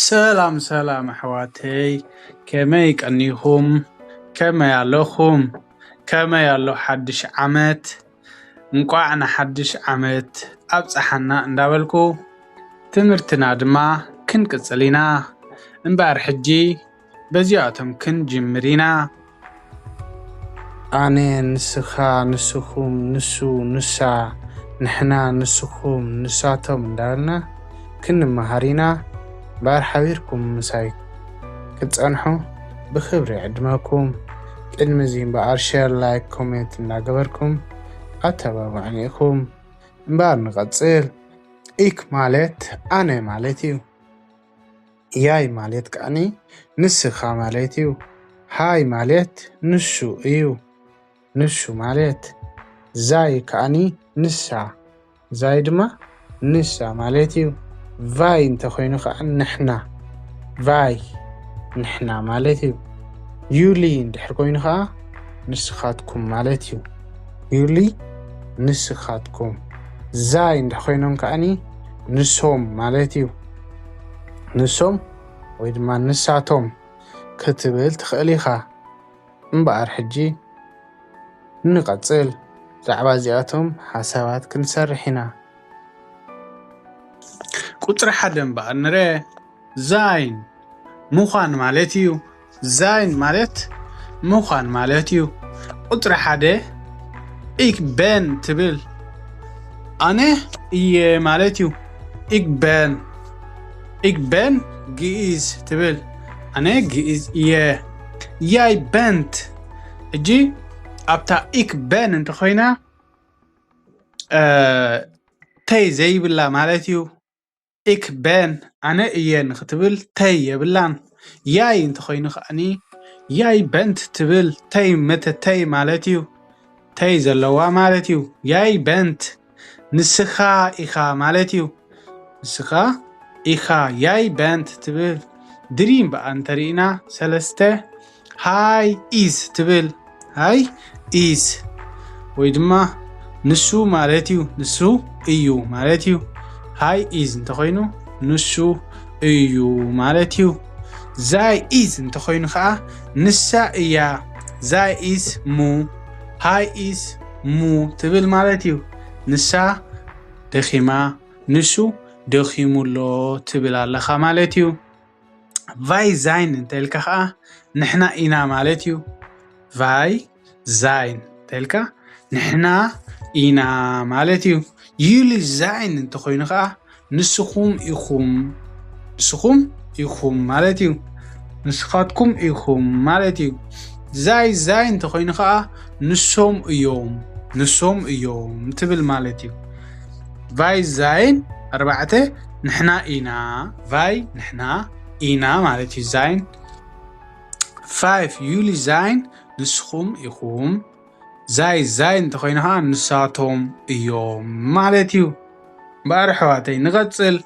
ሰላም ሰላም ኣሕዋተይ፣ ከመይ ቀኒኹም? ከመይ ኣለኹም? ከመይ ኣሎ ሓድሽ ዓመት? እንቋዕ ንሓድሽ ዓመት ኣብፀሓና እንዳበልኩ፣ ትምህርትና ድማ ክንቅፅል ኢና። እምበኣር ሕጂ በዚኣቶም ክንጅምር ኢና። ኣነ፣ ንስኻ፣ ንስኹም፣ ንሱ፣ ንሳ፣ ንሕና፣ ንስኹም፣ ንሳቶም እንዳበልና ክንመሃር ኢና። እምበኣር ሓቢርኩም ምሳይ ክትጸንሑ ብኽብሪ ይዕድመኩም። ቅድሚ እዚ እምበኣር ሸር፣ ላይክ፣ ኮሜንት እንዳገበርኩም ኣተባብዑኒ ኢኹም። እምበኣር ንቐጽል። ኢክ ማለት ኣነ ማለት እዩ። ያይ ማለት ከኣኒ ንስኻ ማለት እዩ። ሃይ ማለት ንሱ እዩ። ንሱ ማለት ዛይ ከኣኒ ንሳ። ዛይ ድማ ንሳ ማለት እዩ። ቫይ እንተኾይኑ ከኣ ንሕና። ቫይ ንሕና ማለት እዩ። ዩሊ እንድሕር ኮይኑ ከኣ ንስኻትኩም ማለት እዩ። ዩሊ ንስኻትኩም። ዛይ እንድሕር ኮይኖም ከኣኒ ንሶም ማለት እዩ። ንሶም ወይ ድማ ንሳቶም ክትብል ትኽእል ኢኻ። እምበኣር ሕጂ ንቐጽል። ብዛዕባ እዚኣቶም ሓሳባት ክንሰርሕ ኢና። ቁጽሪ ሓደ እምበኣር ንርኤ። ዛይን ምዃን ማለት እዩ። ዛይን ማለት ምዃን ማለት እዩ። ቁጽሪ ሓደ ኢክ በን ትብል። ኣነ እየ ማለት እዩ። ኢክ በን፣ ኢክ በን ግእዝ ትብል። ኣነ ግእዝ እየ። ያይ በንት። ሕጂ ኣብታ ኢክ በን እንተኾይና፣ እ፣ ተይ ዘይብላ ማለት እዩ። ኢክ በን ኣነ እየ ንክትብል ተይ የብላን። ያይ እንተኾይኑ ከኣኒ ያይ በንት ትብል። ተይ መተተይ ማለት እዩ። ተይ ዘለዋ ማለት እዩ። ያይ በንት ንስኻ ኢኻ ማለት እዩ። ንስኻ ኢኻ ያይ በንት ትብል። ድሪም በኣ እንተርኢና ሰለስተ ሃይ ኢዝ ትብል። ሃይ ኢዝ ወይ ድማ ንሱ ማለት እዩ። ንሱ እዩ ማለት እዩ። ሃይ ኢዝ እንተኾይኑ ንሱ እዩ ማለት እዩ። ዛይ ኢዝ እንተኾይኑ ከዓ ንሳ እያ። ዛይ ኢዝ ሙ፣ ሃይ ኢዝ ሙ ትብል ማለት እዩ። ንሳ ደኺማ፣ ንሱ ደኺሙ ኣሎ ትብል ኣለኻ ማለት እዩ። ቫይ ዛይን እንተልካ ከዓ ንሕና ኢና ማለት እዩ። ቫይ ዛይን እንተልካ ንሕና ኢና ማለት እዩ። ዩሊ ዛይን እንተኾይኑ ከዓ ንስኹም ኢኹም፣ ንስኹም ኢኹም ማለት እዩ። ንስኻትኩም ኢኹም ማለት እዩ። ዛይ ዛይን እንተኾይኑ ከዓ ንሶም እዮም፣ ንሶም እዮም ትብል ማለት እዩ። ቫይ ዛይን ኣርባዕተ ንሕና ኢና። ቫይ ንሕና ኢና ማለት እዩ። ዛይን ፋይፍ ዩሊ ዛይን ንስኹም ኢኹም። ዛይ ዛይን እንተኾይኑ ከዓ ንሳቶም እዮም ማለት እዩ። እምበኣር ኣሕዋተይ ንቐጽል።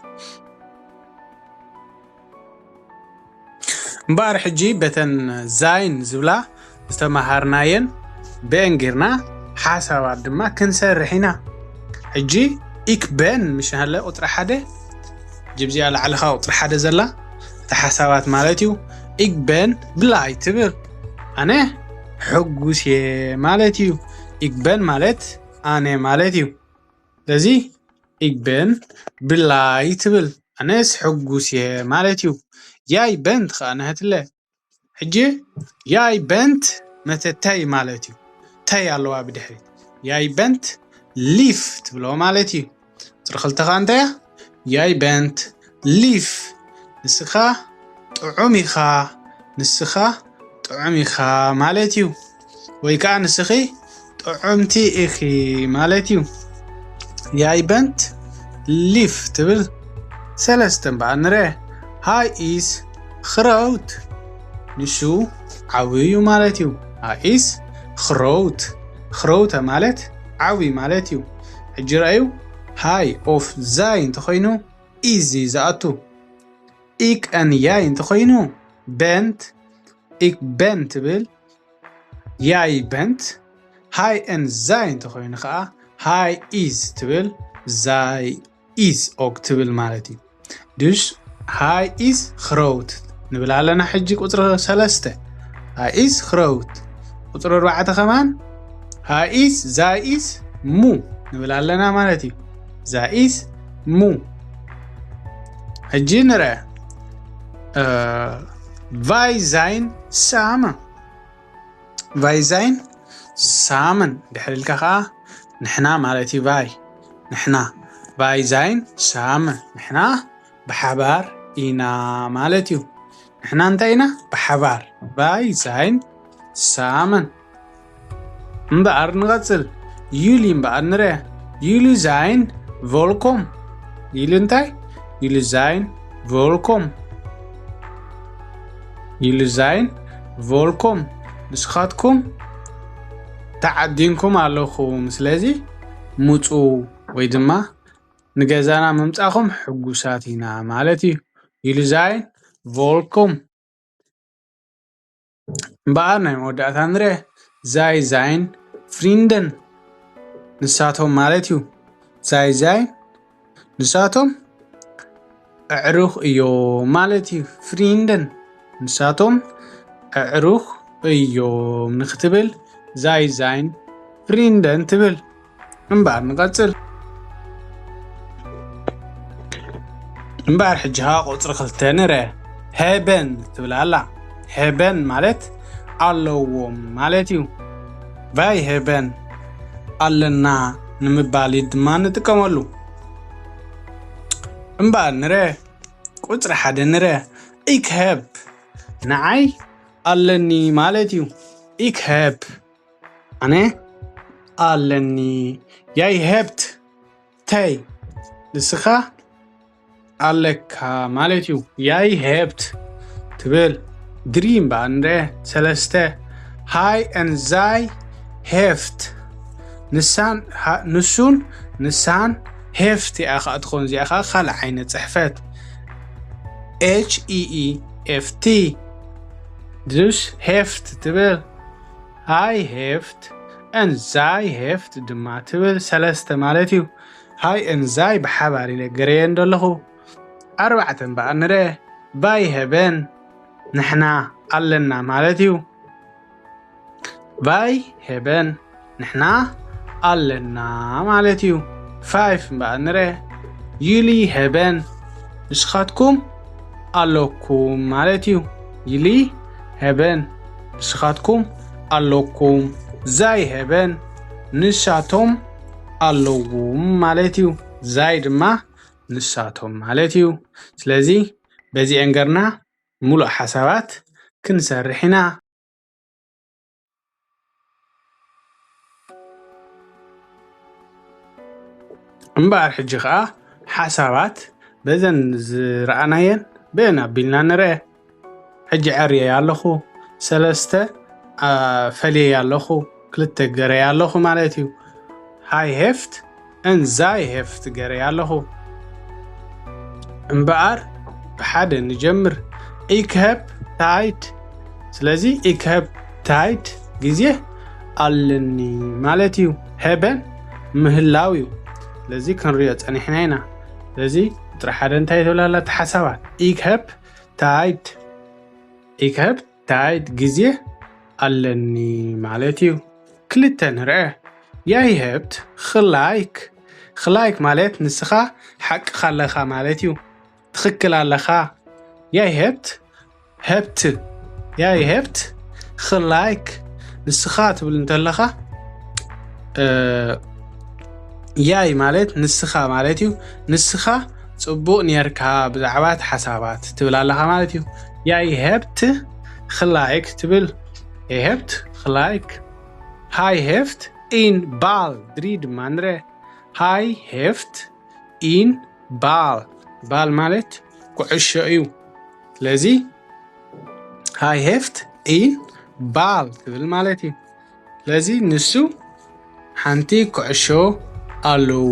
እምበኣር ሕጂ በተን ዛይን ዝብላ ዝተመሃርናየን ብኤን ጌርና ሓሳባት ድማ ክንሰርሕ ኢና። ሕጂ ኢክ በን ምሽ ሃለ ቁጽሪ ሓደ፣ ሕጂ ብዚኣ ላዕልኻ ቁጽሪ ሓደ ዘላ እታ ሓሳባት ማለት እዩ። ኢክ በን ብላይ ትብል ኣነ ሕጉስ እየ ማለት እዩ። ኢክ በን ማለት ኣነ ማለት እዩ። ስለዚ ኢክ በን ብላይ ትብል ኣነስ ሕጉስ እየ ማለት እዩ። ያይ በንት ከዓ ንህትለ። ሕጂ ያይ በንት መተተይ ማለት እዩ። ተይ ኣለዋ ብድሕሪት። ያይ በንት ሊፍ ትብሎ ማለት እዩ። ቁጽሪ ክልተ ከዓ እንታይ እያ? ያይ በንት ሊፍ። ንስኻ ጥዑም ኢኻ። ንስኻ ጥዑም ኢኻ ማለት እዩ። ወይ ከዓ ንስኺ ጥዑምቲ ኢኺ ማለት እዩ። ያይ በንት ሊፍ ትብል። ሰለስተ እምበኣር ንርኤ። ሃይ ኢስ ኽረውት። ንሱ ዓብዩ ማለት እዩ። ሃይ ኢስ ኽረውት። ኽረውተ ማለት ዓብዩ ማለት እዩ። ሕጂ ረኣዩ፣ ሃይ ኦፍ ዛይ እንተኾይኑ ኢዝ እዩ ዝኣቱ። ኢክ ን ያይ እንተኾይኑ በንት፣ ኢክ በን ትብል። ያይ በንት። ሃይ ን ዛይ እንተኾይኑ ከዓ ሃይ ኢዝ ትብል። ዛይ ኢዝ ኦክ ትብል ማለት እዩ። Dus Hij is groot ንብል ኣለና። ሕጂ ቁፅሪ ሰለስተ፣ hij is groot። ቁፅሪ ኣርባዕተ ከማን፣ hij is፣ zij is፣ moe ንብል ኣለና ማለት እዩ። Zij is moe። ሕጂ ንርአ። Wij zijn samen። Wij zijn samen ድሕሪ ኢልካ ከዓ ንሕና ማለት እዩ። Wij፣ ንሕና። Wij zijn samen፣ ንሕና ብሓባር ኢና ማለት እዩ። ንሕና እንታይ ኢና? ብሓባር። Wij zijn samen። እምበኣር ንቐፅል። Jullie እምበኣር ንርአ። Jullie zijn welkom። Jullie እንታይ? Jullie zijn welkom። Jullie zijn welkom። ንስኻትኩም ተዓዲምኩም ኣለኹም። ስለዚ ምፁ ወይ ድማ ንገዛና ምምፃኹም ሕጉሳት ኢና ማለት እዩ። Jullie zijn welkom። እምበኣር ናይ መወዳእታ ንርአ። Zij zijn vrienden። ንሳቶም ማለት እዩ። Zij zijn፣ ንሳቶም ኣዕሩኽ እዮም ማለት እዩ። Vrienden፣ ንሳቶም ኣዕሩኽ እዮም ንክትብል zij zijn vrienden ትብል። እምበኣር ንቐፅል። እምበኣር ሕጂ ከዓ ቁፅሪ ክልተ ንርአ። Hebben ትብል ኣላ። Hebben ማለት ኣለዎም ማለት እዩ። Wij hebben፣ ኣለና ንምባል ድማ ንጥቀመሉ። እምበኣር ንርአ፣ ቁፅሪ ሓደ ንርአ። Ik heb፣ ንዓይ ኣለኒ ማለት እዩ። Ik heb፣ ኣነ ኣለኒ። Jij hebt፣ ተይ፣ ንስኻ ኣለካ ማለት እዩ። Jij hebt ትብል። Drie እምበኣር ንርአ። ሰለስተ። Hij en zij heeft። ንሳን፣ ሃ-፣ ንሱን ንሳን፣ heeft እያ ኸዓ ትኾን። እዚኣ ኸዓ ካልእ ዓይነት ፅሕፈት። H E E F T። Dus heeft ትብል። Hij heeft en zij heeft ድማ ትብል። ሰለስተ ማለት እዩ። Hij en zij ብሓባር እዩ ነገረየን ዘለኹ። ኣርባዕተ እምበኣር ንርአ። Wij hebben፣ ንሕና ኣለና ማለት እዩ። Wij hebben፣ ንሕና ኣለና ማለት እዩ። Vijf እምበኣር ንርአ። Jullie hebben፣ ንስኻትኩም ኣለኩም ማለት እዩ። Jullie hebben፣ ንስኻትኩም ኣለኩም። Zij hebben፣ ንሳቶም ኣለዎም ማለት እዩ። Zij ድማ ንሳቶም ማለት እዩ። ስለዚ በዚአን ገርና ሙሉእ ሓሳባት ክንሰርሕ ኢና። እምበኣር ሕጂ ኸዓ ሓሳባት በዘን ዝረኣናየን ብአን ኣቢልና ንርአ። ሕጂ ዕርየ ኣለኹ፣ ሰለስተ፣ አ፣ ፈልየ ኣለኹ፣ ክልተ ገረየ ኣለኹ ማለት እዩ። Hij heeft en zij heeft ገረየ ኣለኹ። እምበኣር ብሓደ ንጀምር። Ik heb tijd። ስለዚ ik heb tijd ግዜ ኣለኒ ማለት እዩ። Hebben ምህላው እዩ። ስለዚ ክንሪኦ ጸኒሕና ኢና። ስለዚ ቁፅሪ ሓደ እንታይ ትብል ኣላ? እቲ ሓሳባት። Ik heb tijd። Ik heb tijd ግዜ ኣለኒ ማለት እዩ። ክልተ ንርአ። Jij hebt gelijk። Gelijk ማለት ንስኻ ሓቅኻ ኣለኻ ማለት እዩ። ትኽክል ኣለኻ። Jij hebt፣ hebt፣ jij hebt gelijk ንስኻ ትብል እንተለኻ፣ እ፣ jij ማለት ንስኻ ማለት እዩ። ንስኻ ጽቡቕ ኔርካ ብዛዕባ እቲ ሓሳባት ትብል ኣለኻ ማለት እዩ። Jij hebt gelijk ትብል። Jij hebt gelijk። Hij heeft een bal። ድሪ ድማ ንርአ። Hij heeft een bal። Bal ማለት ኩዕሾ እዩ። ስለዚ hij heeft een bal ትብል ማለት እዩ። ስለዚ ንሱ ሓንቲ ኩዕሾ ኣለዎ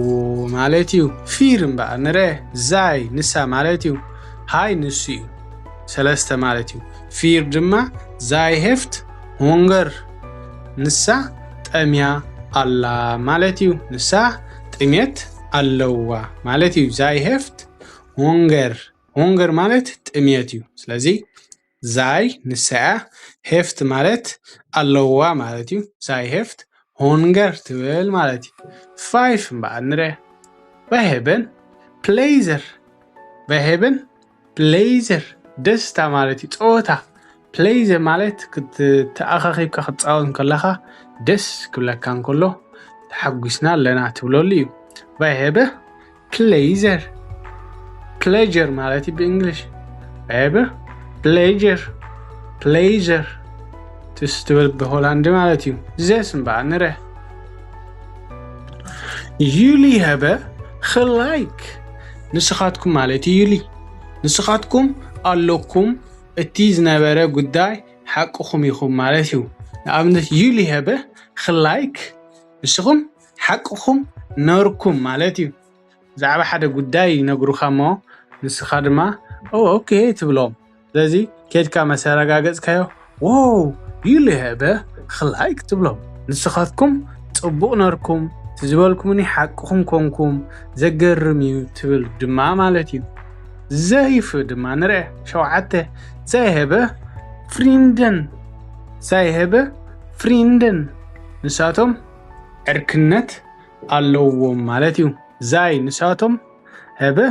ማለት እዩ። Vier እምበኣር ንርአ። Zij ንሳ ማለት እዩ። Hij ንሱ እዩ። ሰለስተ ማለት እዩ። Vier ድማ zij heeft honger ንሳ ጠምያ ኣላ ማለት እዩ። ንሳ ጥሜት ኣለዋ ማለት እዩ። Zij heeft honger። Hunger ማለት ጥምየት እዩ። ስለዚ sei ንሳ እያ፣ heft ማለት ኣለዋ ማለት እዩ። Sei heft Hunger ትብል ማለት እዩ። Five እምበኣር ንርአ። Vijf hebben pleasure። Vijf hebben pleasure ደስታ ማለት እዩ፣ ፀወታ። Pleasure ማለት ክትተኣኻኺብካ ክትፃወት እንከለኻ ደስ ክብለካ እንከሎ ተሓጒስና ኣለና ትብለሉ እዩ። Vijf hebben pleasure። Pleasure ማለት እዩ ብእንግሊሽ። Vijf hebben pleasure። Pleasure ትስ ትብል ብሆላንድ ማለት እዩ። Zes እምበኣር ንርአ። Jullie hebben gelijk። ንስኻትኩም ማለት እዩ ዩሊ። ንስኻትኩም ኣለኩም፣ እቲ ዝነበረ ጉዳይ ሓቅኹም ኢኹም ማለት እዩ። ንኣብነት jullie hebben gelijk፣ ንስኹም ሓቅኹም ነርኩም ማለት እዩ። ብዛዕባ ሓደ ጉዳይ ይነግሩኻ እሞ ንስኻ ድማ ኦ ኦኬ ትብሎም። ስለዚ ኬድካ መሰረጋገጽካዮ፣ wow jullie hebben gelijk ትብሎም። ንስኻትኩም ጽቡቕ ነርኩም፣ እቲ ዝበልኩምኒ ሓቅኹም ኮንኩም፣ ዘገርም እዩ ትብል ድማ ማለት እዩ። Zeven ድማ ንርአ። ሸውዓተ። Zij hebben vrienden። Zij hebben vrienden። ንሳቶም ዕርክነት ኣለዎም ማለት እዩ። Zij ንሳቶም፣ hebben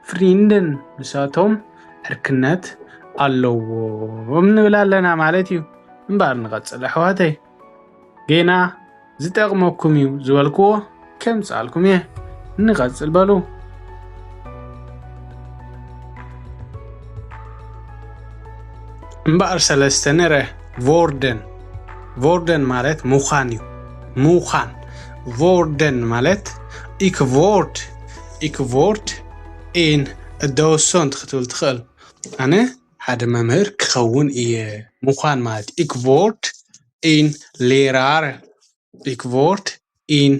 vrienden ንሳቶም ዕርክነት ኣለዎም ንብል ኣለና ማለት እዩ። እምበኣር ንቐጽል ኣሕዋተይ። ጌና ዝጠቕመኩም እዩ ዝበልክዎ ከምጽኣልኩም እየ። ንቐጽል በሉ። እምበኣር ሰለስተ ንረ worden። Worden ማለት ምዃን እዩ። ምዃን። Worden ማለት ik word፣ ik word een docent ክትብል ትኽእል። ኣነ ሓደ መምህር ክኸውን እየ። ምዃን ማለት ik word een leraar፣ ik word een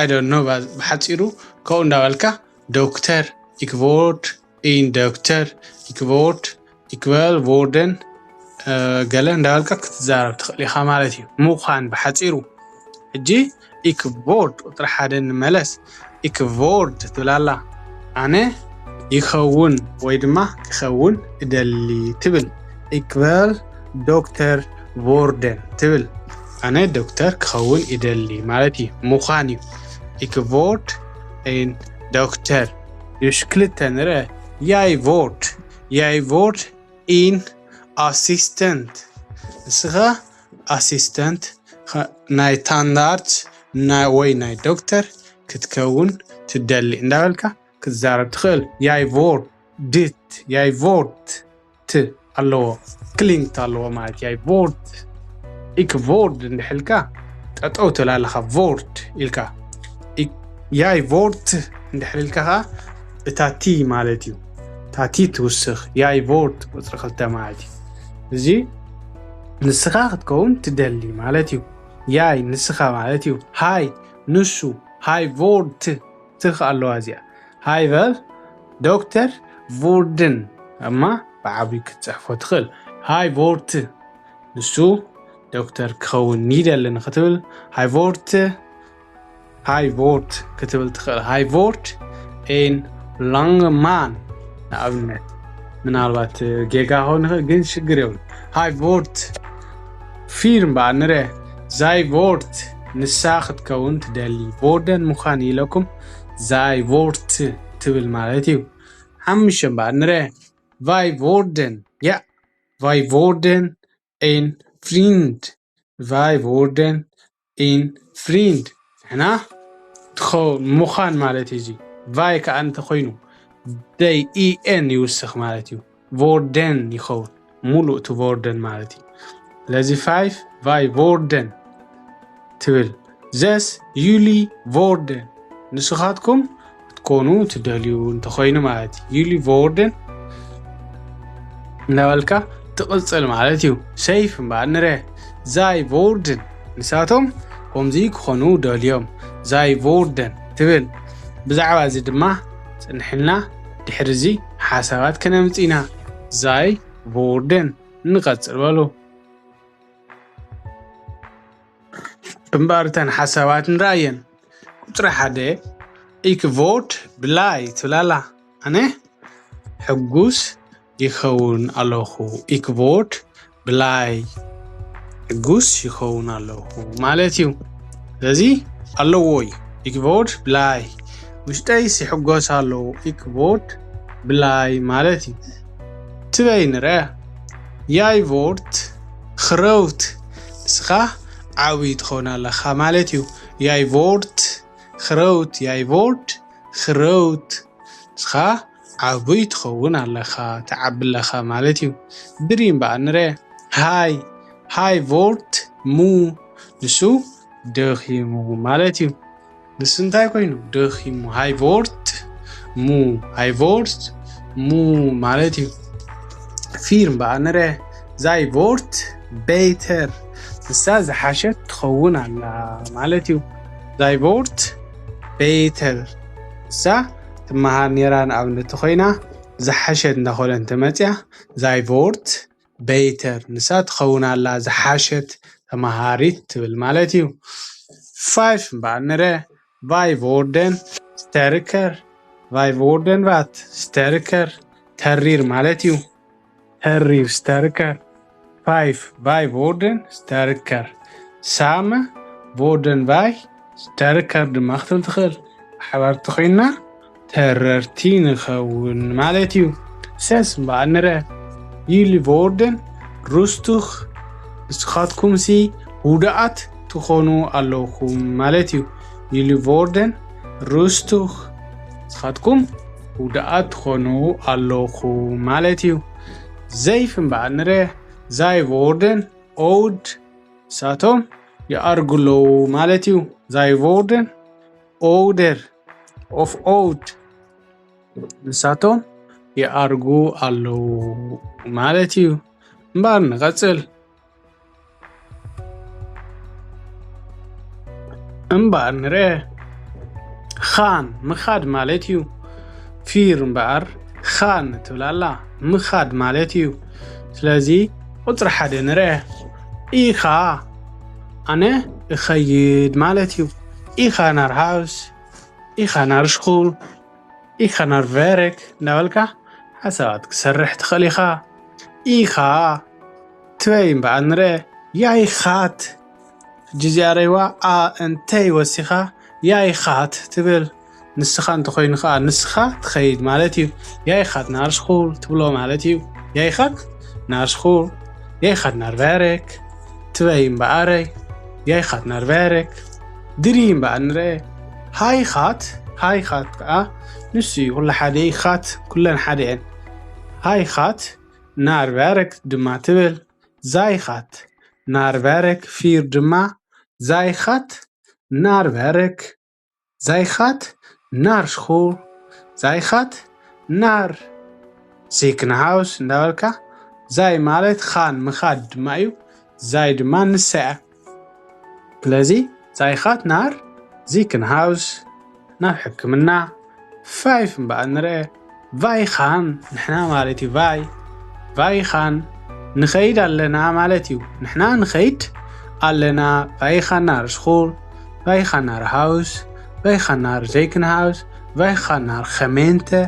I don't know። ብሓፂሩ ከምኡ እንዳበልካ ዶክተር፣ ik word een dokter፣ ik word፣ ik wil worden ገለ እንዳበልካ ክትዛረብ ትኽእል ኢኻ ማለት እዩ። ምዃን ብሓፂሩ። ሕጂ ik word ቁፅሪ ሓደ ንመለስ። Ik word ትብል ኣላ። ኣነ ይኸውን ወይ ድማ ክኸውን እደሊ ትብል። Ik wil dokter worden ትብል። ኣነ ዶክተር ክኸውን ይደሊ ማለት እዩ። ምዃን እዩ። Ik word een dokter። እሺ፣ ክልተ ንርአ። Jij wordt፣ jij wordt een assistent። ንስኻ ኣሲስተንት ናይ ታንዳርት ወይ ናይ ዶክተር ክትከውን ትደሊ እንዳበልካ ክትዛረብ ትኽእል። Jij wordt dit፣ jij wordt ት ኣለዎ፣ klinkt ኣለዎ ማለት። Jij wordt፣ ik word እንድሕልካ ጠጠው ትብል ኣለኻ፣ word ኢልካ። Jij wordt እንድሕልካ ኸዓ እታ ቲ ማለት እዩ። እታ ቲ ትውስኽ። Jij wordt ቁፅሪ ክልተ ማለት እዩ። እዚ ንስኻ ክትከውን ትደሊ ማለት እዩ። Jij ንስኻ ማለት እዩ። Hij ንሱ። Hij wordt ት ኸዓ ኣለዋ እዚኣ። Hij wil dokter worden እማ ብዓብዩ ክትፅሕፎ ትኽእል። Hij wordt ንሱ ዶክተር ክኸውን ይደሊ ንክትብል Hij wordt፣ Hij wordt ክትብል ትኽእል። Hij wordt een lange man ንኣብነት። ምናልባት ጌጋ ክኸውን ይኽእል ግን ሽግር የብሉን። Hij wordt። Vier እምበኣር ንርአ። Zij wordt ንሳ ክትከውን ትደሊ። Worden ምዃን ኢለኩም zij wordt ትብል ማለት እዩ። ሓሙሽተ እምበኣር ንርአ። Wij worden፣ ja፣ wij worden een vriend። Wij worden een vriend። ንሕና ትኸውን ምዃን ማለት እዩ። እዚ ቫይ ከዓ እንተኾይኑ ደይ ኢኤን ይውስኽ ማለት እዩ። Worden ይኸውን ሙሉእ እቲ worden ማለት እዩ። ስለዚ five፣ wij worden ትብል። Zes፣ jullie worden ንስኻትኩም ክትኮኑ ትደልዩ እንተኾይኑ ማለት እዩ። Jullie worden እናበልካ ትቕጽል ማለት እዩ። Zeven እምበኣር ንርአ። Zij worden ንሳቶም ከምዚ ክኾኑ ደልዮም። Zij worden ትብል። ብዛዕባ እዚ ድማ ጽንሕልና ድሕሪ እዚ ሓሳባት ከነምጽእ ኢና። Zij worden ንቐጽል በሉ። እምበኣር እተን ሓሳባት ንረኣየን። ቁጽሪ ሓደ፣ Ich werde blij ትብል ኣላ። ኣነ ሕጉስ ይኸውን ኣለኹ። Ich werde blij፣ ሕጉስ ይኸውን ኣለኹ ማለት እዩ። ስለዚ ኣለዎይ፣ ich werde blij፣ ውሽጠይስ ይሕጎስ ኣለዎ። Ich werde blij ማለት እዩ። ትበይ ንረ፣ Jij wordt groot፣ ንስኻ ዓብዪ ትኸውን ኣለኻ ማለት እዩ። Jij wordt groot፣ jij wordt groot፣ ንስኻ ዓብይ ትኸውን ኣለኻ፣ ትዓቢ ኣለኻ ማለት እዩ። ድሪም በኣ ንረ፣ Hij፣ hij wordt moe፣ ንሱ ደኺሙ ማለት እዩ። ንሱ እንታይ ኮይኑ? ደኺሙ። Hij wordt moe፣ hij wordt moe ማለት እዩ። ፊርም በኣ ንረ፣ Zij wordt beter፣ ንሳ ዝሓሸት ትኸውን ኣላ ማለት እዩ። Zij wordt beter፣ ንሳ ትመሃር ነይራ፣ ንኣብነት ተኾይና ዝሓሸት እንዳኾነ እንተመፅያ፣ Zij wordt beter፣ ንሳ ትኸውን ኣላ ዝሓሸት ተመሃሪት ትብል ማለት እዩ። ፋይፍ እምበኣር ንረ፣ Wij worden sterker፣ Wij worden wat sterker፣ ተሪር ማለት እዩ። ተሪር፣ sterker። ፋይፍ፣ Wij worden sterker። ሳመ፣ worden wij sterker ድማ ክትብል ትኽእል። ብሓባር ተኾይንና ተረርቲ ንኸውን ማለት እዩ። ሰስ እምበኣር ንረ፣ Jullie worden rustig፣ ንስኻትኩም ሲ ውዱኣት ትኾኑ ኣለኹም ማለት እዩ። Jullie worden rustig፣ ንስኻትኩም ውዱኣት ትኾኑ ኣለኹም ማለት እዩ። Zeven እምበኣር ንረ፣ Zij worden oud፣ ንሳቶም ይኣርጉ ኣለዉ ማለት እዩ። Zij worden ouder of oud፣ ንሳቶም ይኣርጉ ኣለዉ ማለት እዩ። እምበኣር ንቐጽል። እምበኣር ንርኤ። Gaan ምኻድ ማለት እዩ። Vier እምበኣር gaan ትብል ኣላ፣ ምኻድ ማለት እዩ። ስለዚ ቁጽሪ ሓደ ንርኤ። Ich ga፣ ኣነ እኸይድ ማለት እዩ። Ich ga naar huis፣ ich ga naar school፣ ich ga naar werk እንዳበልካ ሓሳባት ክሰርሕ ትኽእል ኢኻ። Ich ga፣ ትበይ እምበኣር ንርኤ። Jij gaat፣ ሕጂ እዚኣ ረይዋ፣ a en t ወሲኻ፣ Jij gaat ትብል። ንስኻ እንተኾይኑ ኸኣ ንስኻ ትኸይድ ማለት እዩ። Jij gaat naar school ትብሎ ማለት እዩ። Jij gaat naar school፣ jij gaat naar werk፣ ትበይ እምበኣረይ። Jij gaat naar werk፣ ድሪ እምበኣር ንርኤ። Hij gaat፣ hij gaat ከኣ ንሱ እዩ፣ ኩሉ ሓደ እዩ። Gaat፣ ኩለን ሓደ እየን። Hij gaat naar werk ድማ ትብል። Zij gaat naar werk፣ vier ድማ። Zij gaat naar werk፣ zij gaat naar school፣ zij gaat naar ziekenhuis እንዳበልካ። Zij ማለት gaan ምኻድ ድማ እዩ። Zij ድማ ንሳ እያ። ስለዚ zij gaat naar ziekenhuis፣ ናብ ሕክምና። Vijf እምበኣር ንርኤ። Wij gaan፣ ንሕና ማለት እዩ። Wij፣ wij gaan፣ ንኸይድ ኣለና ማለት እዩ። ንሕና ንኸይድ ኣለና። Wij gaan naar school፣ wij gaan naar huis፣ wij gaan naar ziekenhuis፣ wij gaan naar gemeente፣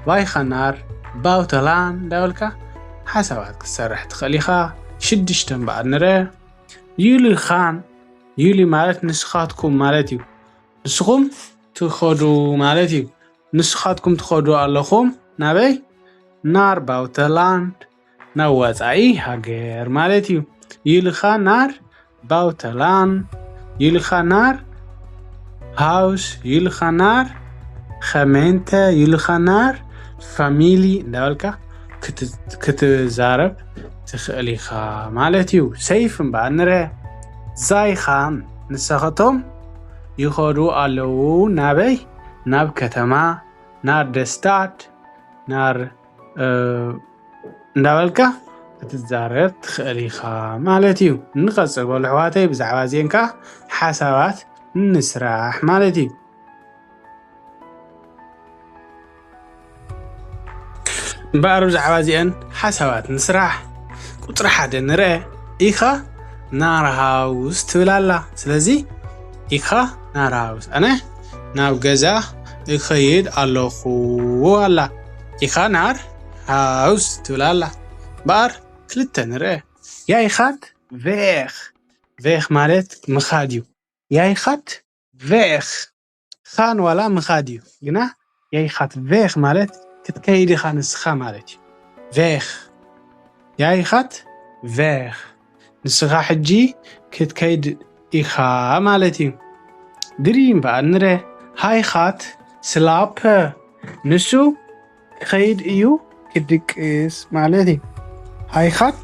wij gaan naar buitenland እንዳበልካ ሓሳባት ክትሰርሕ ትኽእል ኢኻ። ሽዱሽተ እምበኣር ንርኤ። Jullie gaan፣ jullie ማለት ንስኻትኩም ማለት እዩ። ንስኹም ትኸዱ ማለት እዩ። ንስኻትኩም ትኸዱ ኣለኹም። ናበይ? Naar buitenland፣ ናብ ወጻኢ ሃገር ማለት እዩ። Jullie gaan naar buitenland፣ jullie gaan naar huis፣ jullie gaan naar gemeente፣ jullie gaan naar familie እንዳበልካ ክት-፣ ክትዛረብ ትኽእል ኢኻ ማለት እዩ። Zeven እምበኣር ንርኤ። Zij gaan፣ ንሳኸቶም ይኸዱ ኣለዉ። ናበይ? ናብ ከተማ፣ naar de stad፣ naar፣ እ፣ እንዳበልካ ክትዛረብ ትኽእል ኢኻ ማለት እዩ። ንቐጽል በሉ ኣሕዋተይ፣ ብዛዕባ እዚአን ከኣ ሓሳባት ንስራሕ ማለት እዩ። እምበኣር ብዛዕባ እዚአን ሓሳባት ንስራሕ። ቁጽሪ ሓደ ንርኤ። Ich ga naar huis ትብል ኣላ። ስለዚ ich ga naar huis፣ ኣነ ናብ ገዛ እኸይድ ኣለኹ ኣላ። Ich kann nach Haus ትብል ኣላ። እምበኣር ክልተ ንርአ። Jij gaat weg። Weg ማለት ምኻድ እዩ። Jij gaat weg። Gaan ዋላ ምኻድ እዩ፣ ግና jij gaat weg ማለት ክትከይድ ኢኻ ንስኻ ማለት እዩ። Weg። Jij gaat weg። ንስኻ ሕጂ ክትከይድ ኢኻ ማለት እዩ። Drie እምበኣር ንርአ። Hij gaat slapen። ንሱ ክኸይድ እዩ ክድቅስ ማለት እዩ። Hij gaat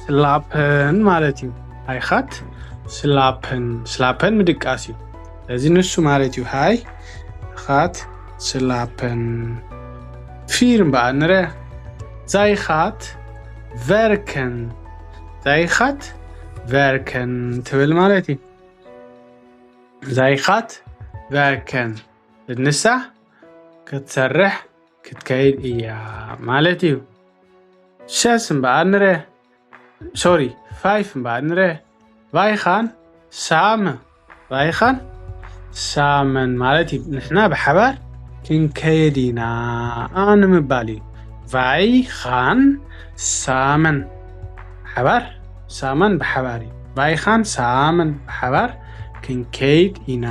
slapen ማለት እዩ። Hij gaat slapen። Slapen ምድቃስ እዩ። ስለዚ ንሱ ማለት እዩ። Hij gaat slapen። Vier እምበኣር ንርአ። Zij gaat werken። Zij gaat werken ትብል ማለት እዩ። Zij gaat werken። ንሳ ክትሰርሕ ክትከይድ እያ ማለት እዩ። Zes እምበኣር ንርአ። Sorry፣ five እምበኣር ንርአ። Wij gaan samen። Wij gaan samen ማለት እዩ። ንሕና ብሓባር ክንከይድ ኢና ንምባል እዩ። Wij gaan samen። ሓባር፣ samen ብሓባር እዩ። Wij gaan samen ብሓባር ክንከይድ ኢና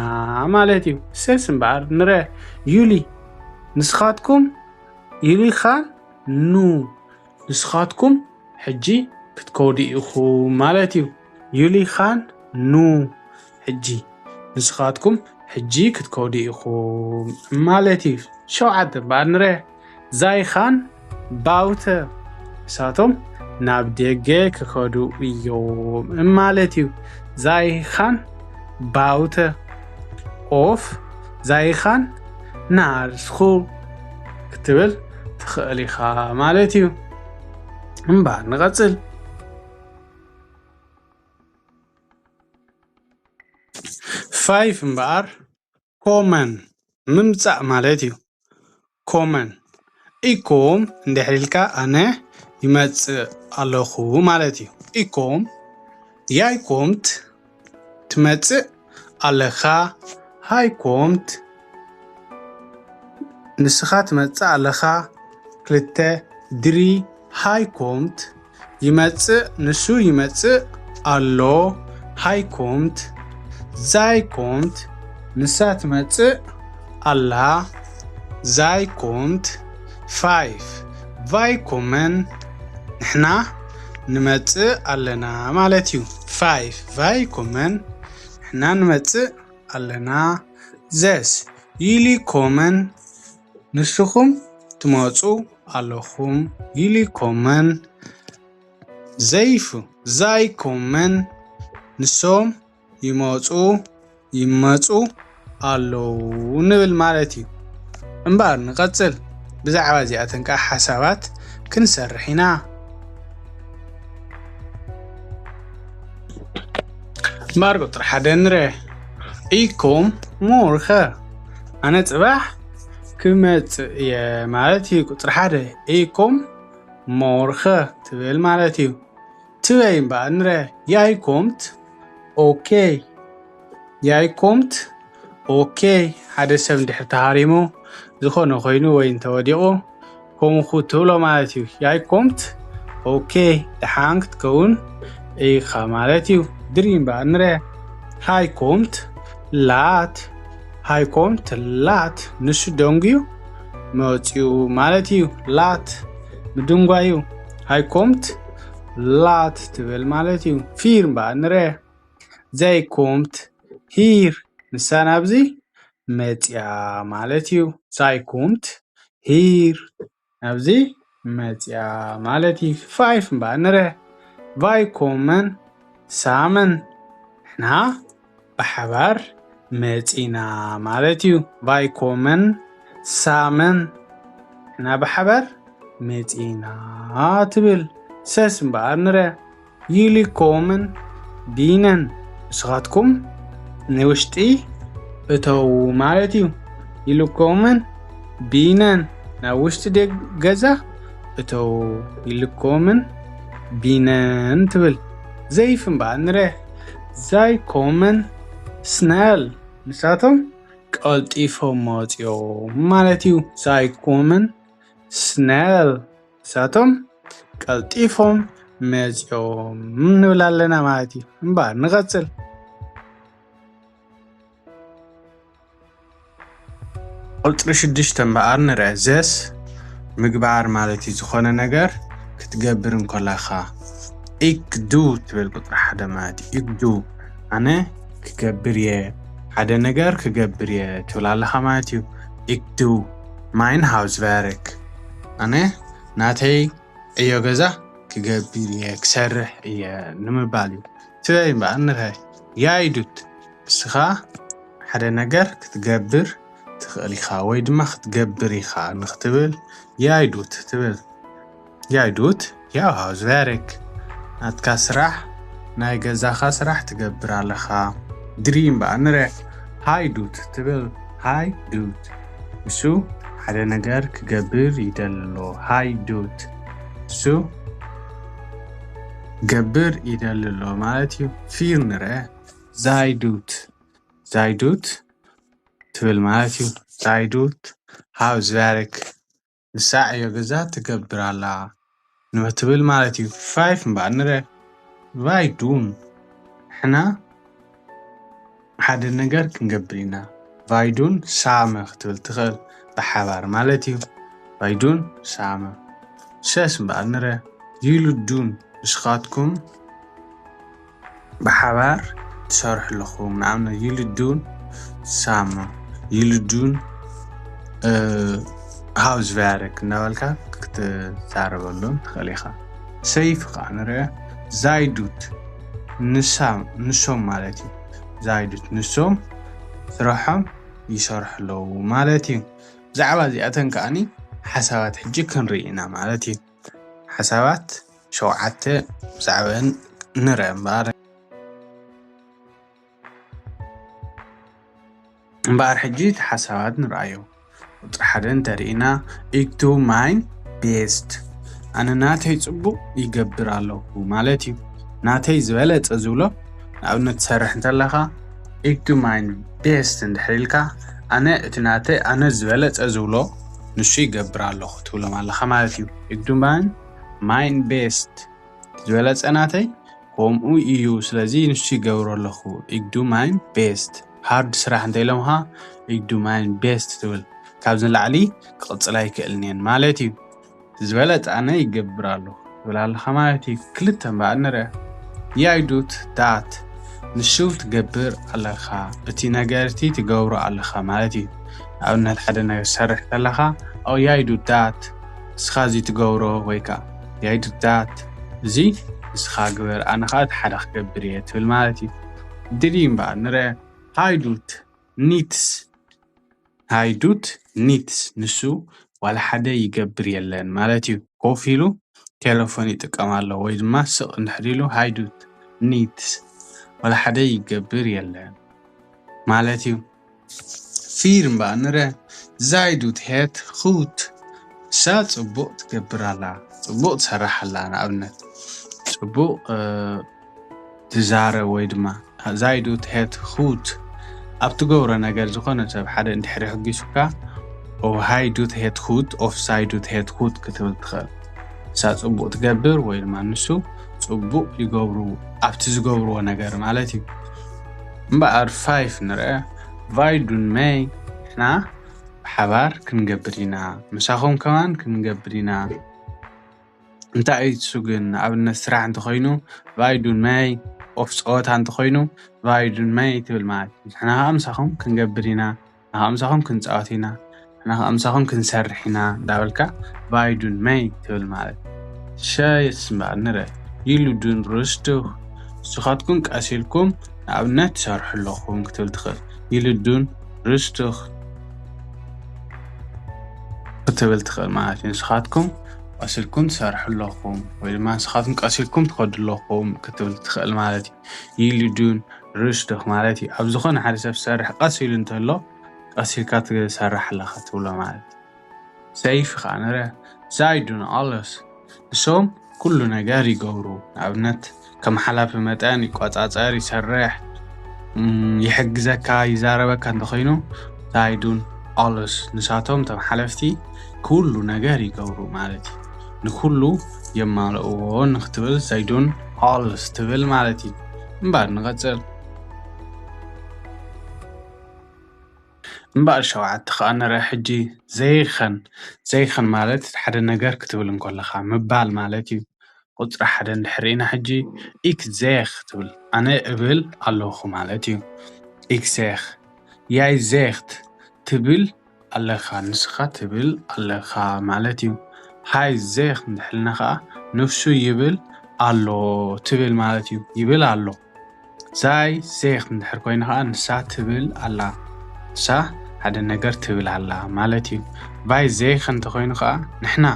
ማለት እዩ። Zes እምበኣር ንርአ። Jullie። ንስኻትኩም፣ jullie gaan nu። ንስኻትኩም ሕጂ ክትከዱ ኢኹም ማለት እዩ። Jullie gaan nu። ሕጂ፣ ንስኻትኩም ሕጂ ክትከዱ ኢኹም ማለት እዩ። ሸውዓተ እምበኣር ንርአ። Zij gaan buiten። ንሳቶም ናብ ደገ ክኸዱ እዮም ማለት እዩ። Zij gaan buiten። Of zij gaan naar school ክትብል ትኽእል ኢኻ ማለት እዩ። እምበኣር ንቐጽል። Five እምበኣር፣ komen ምምጻእ ማለት እዩ። Komen። Ik kom እንድሕር ኢልካ ኣነ ይመጽእ ኣለኹ ማለት እዩ። Ik kom። Jij komt ትመጽእ ኣለኻ። Hij komt ንስኻ ትመጽእ ኣለኻ። ክልተ። Drie። Hij komt ይመጽእ፣ ንሱ ይመጽእ ኣሎ። Hij komt። Zij komt ንሳ ትመጽእ ኣላ። Zij komt። Five። Wij komen ንሕና ንመጽእ ኣለና ማለት እዩ። Five። Wij komen ንሕና ንመጽእ ኣለና። Zes። Jullie komen ንስኹም ትመጹ ኣለኹም። Jullie komen። Zeven። Zij komen ንሶም ይመጹ፣ ይመጹ ኣለዉ ንብል ማለት እዩ። እምበኣር ንቐጽል። ብዛዕባ እዚኣተን ከኣ ሓሳባት ክንሰርሕ ኢና። እምበኣር ቁጽሪ ሓደ ንርአ። Ik kom morgen። ኣነ ጽባሕ ክመጽእ እየ ማለት እዩ። ቁጽሪ ሓደ። Ik kom morgen ትብል ማለት እዩ። Twee እምበኣር ንርአ። Jij komt። ኦኬ። Jij komt። ኦኬ። ሓደ ሰብ እንድሕር ተሃሪሙ፣ ዝኾነ ኮይኑ ወይ እንተወዲቑ፣ ከምኡ ትብሎ ማለት እዩ። Jij komt። ኦኬ። ደሓን ክትከውን ኢኻ ማለት እዩ። Drie እምበኣር ንርአ። Hij komt laat። Hij komt laat። ንሱ ደንጉዩ መጺኡ ማለት እዩ። Laat ምድንጓዩ። Hij komt laat ትብል ማለት እዩ። Vier እምበኣር ንርአ። Zij komt hier። ንሳ ናብዚ መጺኣ ማለት እዩ። Zij komt hier። ናብዚ መጺኣ ማለት እዩ። Five እምበኣር ንርአ። Wij komen samen። ንሕና ብሓባር መጺና ማለት እዩ። Wij komen samen። ንሕና ብሓባር መጺና ትብል። Zes እምበኣር ንርአ። Jullie komen binnen። ንስኻትኩም ንውሽጢ እተዉ ማለት እዩ። Jullie komen binnen። ናብ ውሽጢ ደ-፣ ገዛ እተዉ። Jullie komen binnen ትብል። Zeven እምበኣር ንርአ። Zij komen snel። ንሳቶም ቀልጢፎም መፂኦም ማለት እዩ። Zij komen snel. እሳቶም ቀልጢፎም መፂኦም ንብል ኣለና ማለት እዩ። እምበኣር ንቐፅል። ቁፅሪ ሽዱሽተ እምበኣር ንርአ። Zes ምግባር ማለት እዩ። ዝኾነ ነገር ክትገብር እንከለኻ ik doe ትብል ቁፅሪ ሓደ ማለት እዩ። Ik doe ኣነ ክገብር እየ፣ ሓደ ነገር ክገብር እየ ትብል ኣለኻ ማለት እዩ። Ik doe mijn huiswerk ኣነ ናተይ ዕዮ ገዛ ክገብር እየ፣ ክሰርሕ እየ ንምባል እዩ። ትበይ እምበኣር ንርሀ። Jij doet እስኻ ሓደ ነገር ክትገብር ትኽእል ኢኻ ወይ ድማ ክትገብር ኢኻ ንክትብል jij doet ትብል። Jij doet jouw huiswerk ናትካ ስራሕ ናይ ገዛኻ ስራሕ ትገብር ኣለኻ። Drie እምበኣር ንርአ። Hij doet ትብል። Hij doet ንሱ ሓደ ነገር ክገብር ይደሊ ኣሎ። Hij doet ንሱ ገብር ይደሊ ኣሎ ማለት እዩ። Vier ንርአ። Zij doet zij doet ትብል ማለት እዩ። Zij doet huiswerk ንሳ ዕዮ ገዛ ትገብር ኣላ ንትብል ማለት እዩ። Vijf እምበኣር ንርአ። Wij doen ንሕና ሓደ ነገር ክንገብር ኢና። Wij doen samen ክትብል ትኽእል ብሓባር ማለት እዩ። Wij doen samen። Zes እምበኣር ንርአ። Jullie doen ንስኻትኩም ብሓባር ትሰርሑ ኣለኹም። ንኣብነት jullie doen samen፣ jullie doen huiswerk እናበልካ ክትዛረበሎም ትኽእል ኢኻ። Zeven ከዓ ንርአ። Zij doet ንሶም ማለት እዩ። Zij doet ንሶም ስርሖም ይሰርሑ ኣለዉ ማለት እዩ። ብዛዕባ እዚኣተን ከዓኒ ሓሳባት ሕጂ ክንርኢ ኢና ማለት እዩ። ሓሳባት ሸውዓተ ብዛዕባን ንርአ እምበኣር። እምበኣር ሕጂ እቲ ሓሳባት ንርኣዮ። ቁፅሪ ሓደ እንተርኢና ik doe mijn best ኣነ ናተይ ፅቡቕ ይገብር ኣለኹ ማለት እዩ። ናተይ ዝበለፀ ዝብሎ ንኣብነት ትሰርሕ እንተለኻ ik doe mijn best እንድሕር ኢልካ ኣነ እቲ ናተይ ኣነ ዝበለፀ ዝብሎ ንሱ ይገብር ኣለኹ ትብሎም ኣለኻ ማለት እዩ። Ik doe mijn mijn best ዝበለፀ ናተይ ከምኡ እዩ። ስለዚ ንሱ ይገብሮ ኣለኹ። Ik doe mijn best hard ስራሕ እንተ ኢሎምኻ ik doe mijn best ትብል ካብዚ ንላዕሊ ክቕፅል ኣይክእልን እየን ማለት እዩ። ዝበለፀ ኣነ ይገብር ኣለኹ ትብል ኣለኻ ማለት እዩ። ክልተ እምበኣር ንርአ። Jij doet dat ንሱ ትገብር ኣለኻ፣ እቲ ነገር እቲ ትገብሮ ኣለኻ ማለት እዩ። ንኣብነት ሓደ ነገር ትሰርሕ ከለኻ oh jij doet dat ንስኻ እዚ ትገብሮ ወይ ከዓ jij doet dat እዚ ንስኻ ግበር ኣነ ከዓ እቲ ሓደ ክገብር እየ ትብል ማለት እዩ። Drie እምበኣር ንርአ። Hij doet niets hij doet niets ንሱ ዋላ ሓደ ይገብር የለን ማለት እዩ። ኮፍ ኢሉ ቴሌፎን ይጥቀም ኣሎ ወይ ድማ ስቕ እንድሕር ኢሉ hij doet niets ዋላ ሓደ ይገብር የለን ማለት እዩ። Vier እምበኣር ንርአ። Zij doet het goed ንሳ ፅቡቕ ትገብር ኣላ፣ ፅቡቕ ትሰርሕ ኣላ። ንኣብነት ፅቡቕ ትዛረብ ወይ ድማ zij doet het goed ኣብ ትገብሮ ነገር ዝኾነ ሰብ ሓደ እንድሕር የሕጊሱካ oh hij doet het goed of zij doet het goed ክትብል ትኽእል። ንሳ ፅቡቕ ትገብር ወይ ድማ ንሱ ፅቡቕ ይገብሩ ኣብቲ ዝገብርዎ ነገር ማለት እዩ። እምበኣር five ንርአ። Wij doen mee ንሕና ብሓባር ክንገብር ኢና፣ ምሳኹም ከማን ክንገብር ኢና። እንታይ እዩ እሱ ግን? ንኣብነት ስራሕ እንተኾይኑ wij doen mee of ፀወታ እንተኾይኑ wij doen mee ትብል ማለት እዩ። ንሕና ከዓ ምሳኹም ክንገብር ኢና፣ ንሕና ከዓ ምሳኹም ክንፃወት ኢና፣ ንሕና ከዓ ምሳኹም ክንሰርሕ ኢና እንዳበልካ wij doen mee ትብል ማለት እዩ። Zes እምበኣር ንርአ። Jullie doen rustig ንስኻትኩም ቀስ ኢልኩም ንኣብነት ትሰርሑ ኣለኹም ክትብል ትኽእል። Jullie doen rustig ክትብል ትኽእል ማለት እዩ። ንስኻትኩም ቀስ ኢልኩም ትሰርሑ ኣለኹም ወይ ድማ ንስኻትኩም ቀስ ኢልኩም ትኸዱ ኣለኹም ክትብል ትኽእል ማለት እዩ። Jullie doen rustig ማለት እዩ ኣብ ዝኾነ ሓደ ሰብ ዝሰርሕ ቀስ ኢሉ እንተሎ ቀስ ኢልካ ትሰርሕ ኣለኻ ትብሎ ማለት እዩ። Zeven ከዓ ንርአ። Zij doen alles ንሶም ኩሉ ነገር ይገብሩ። ንኣብነት ከም ሓላፊ መጠን ይቆፃፀር፣ ይሰርሕ፣ ይሕግዘካ፣ ይዛረበካ እንተኾይኑ እዛ ዛይዱን ኦልስ ንሳቶም እቶም ሓለፍቲ ኩሉ ነገር ይገብሩ ማለት እዩ። ንኩሉ የማልእዎ ንክትብል ዛይዱን ኦልስ ትብል ማለት እዩ። እምበር ንቐጽል። እምበኣር ሸውዓተ ከኣ ንርአ ሕጂ። ዘይኸን ዘይኸን ማለት ሓደ ነገር ክትብል እንከለኻ ምባል ማለት እዩ። ቁፅሪ ሓደ እንድሕር ኢና ሕጂ። ኢክ ዜኽ ትብል ኣነ እብል ኣለኹ ማለት እዩ። ኢክ ዜኽ። ያይ ዜኽት ትብል ኣለኻ፣ ንስኻ ትብል ኣለኻ ማለት እዩ። ሃይ ዜኽ እንድሕልና ከዓ ንሱ ይብል ኣሎ ትብል ማለት እዩ። ይብል ኣሎ። ዛይ ዜኽት እንድሕር ኮይኑ ከዓ ንሳ ትብል ኣላ። ንሳ ሓደ ነገር ትብል ኣላ ማለት እዩ። ቫይ ዜኸን እንተኮይኑ ከዓ ንሕና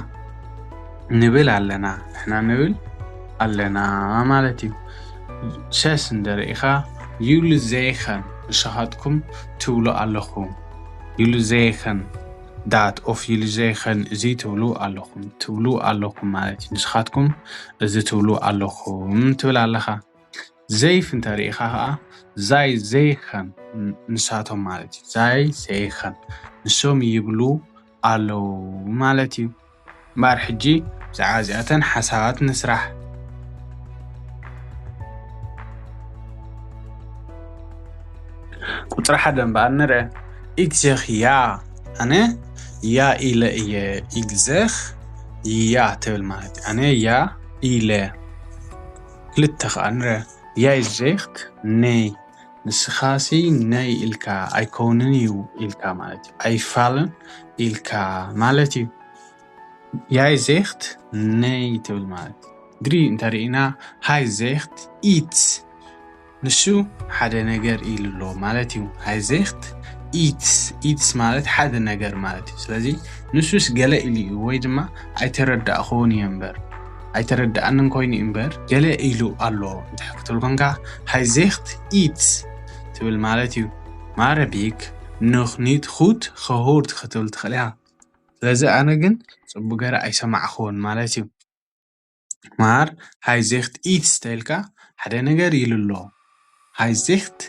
ንብል ኣለና፣ ንሕና ንብል ኣለና ማለት እዩ። ሰስ እንደርኢኻ ዩሉ ዜኸን ንስኻትኩም ትብሉ ኣለኹም። ዩሉ ዜኸን ዳት ኦፍ ዩሉ ዜኸን እዚ ትብሉ ኣለኹም፣ ትብሉ ኣለኹም ማለት እዩ። ንስኻትኩም እዚ ትብሉ ኣለኹም ትብል ኣለኻ። ዘይፍ እንተርኢኻ ከዓ ዛይ ዘይኸን ንሳቶም ማለት እዩ። ዛይ ዘይኸን ንሶም ይብሉ ኣለዉ ማለት እዩ። እምበኣር ሕጂ ብዛዕባ እዚኣተን ሓሳባት ንስራሕ። ቁፅሪ ሓደ እምበኣር ንርአ። ኢግዜኽ ያ፣ ኣነ ያ ኢለ እየ። ኢግዜኽ ያ ትብል ማለት እዩ። ኣነ ያ ኢለ። ክልተ ከዓ ንርአ። ያይ ዜኽት ነይ፣ ንስኻሲ ነይ ኢልካ ኣይከውንን እዩ ኢልካ ማለት እዩ። ኣይፋልን ኢልካ ማለት እዩ። ያይ ዜኽት ነይ ትብል ማለት እዩ። ድሪ እንተርኢና ሃይ ዜኽት ኢትስ፣ ንሱ ሓደ ነገር ኢሉ ኣሎ ማለት እዩ። ሃይ ዜኽት ኢትስ፣ ኢትስ ማለት ሓደ ነገር ማለት እዩ። ስለዚ ንሱስ ገለ ኢሉ እዩ ወይ ድማ ኣይተረዳእኹን እየ እምበር፣ ኣይተረዳእንን ኮይኑ እዩ እምበር ገለ ኢሉ ኣሎ እንድሕር ክትብል ኮንካ ሃይ ዜኽት ኢትስ ትብል ማለት እዩ። ማረቢክ ንኽኒት ኹት ኸሁርት ክትብል ትኽእል እያ። ስለዚ ኣነ ግን ጽቡቅ ገይረ ኣይሰማዕኹን ማለት እዩ። ማር ሃይ ዜኽት ኢትስ ተልካ ሓደ ነገር ኢሉ ኣሎ። ሃይ ዜኽት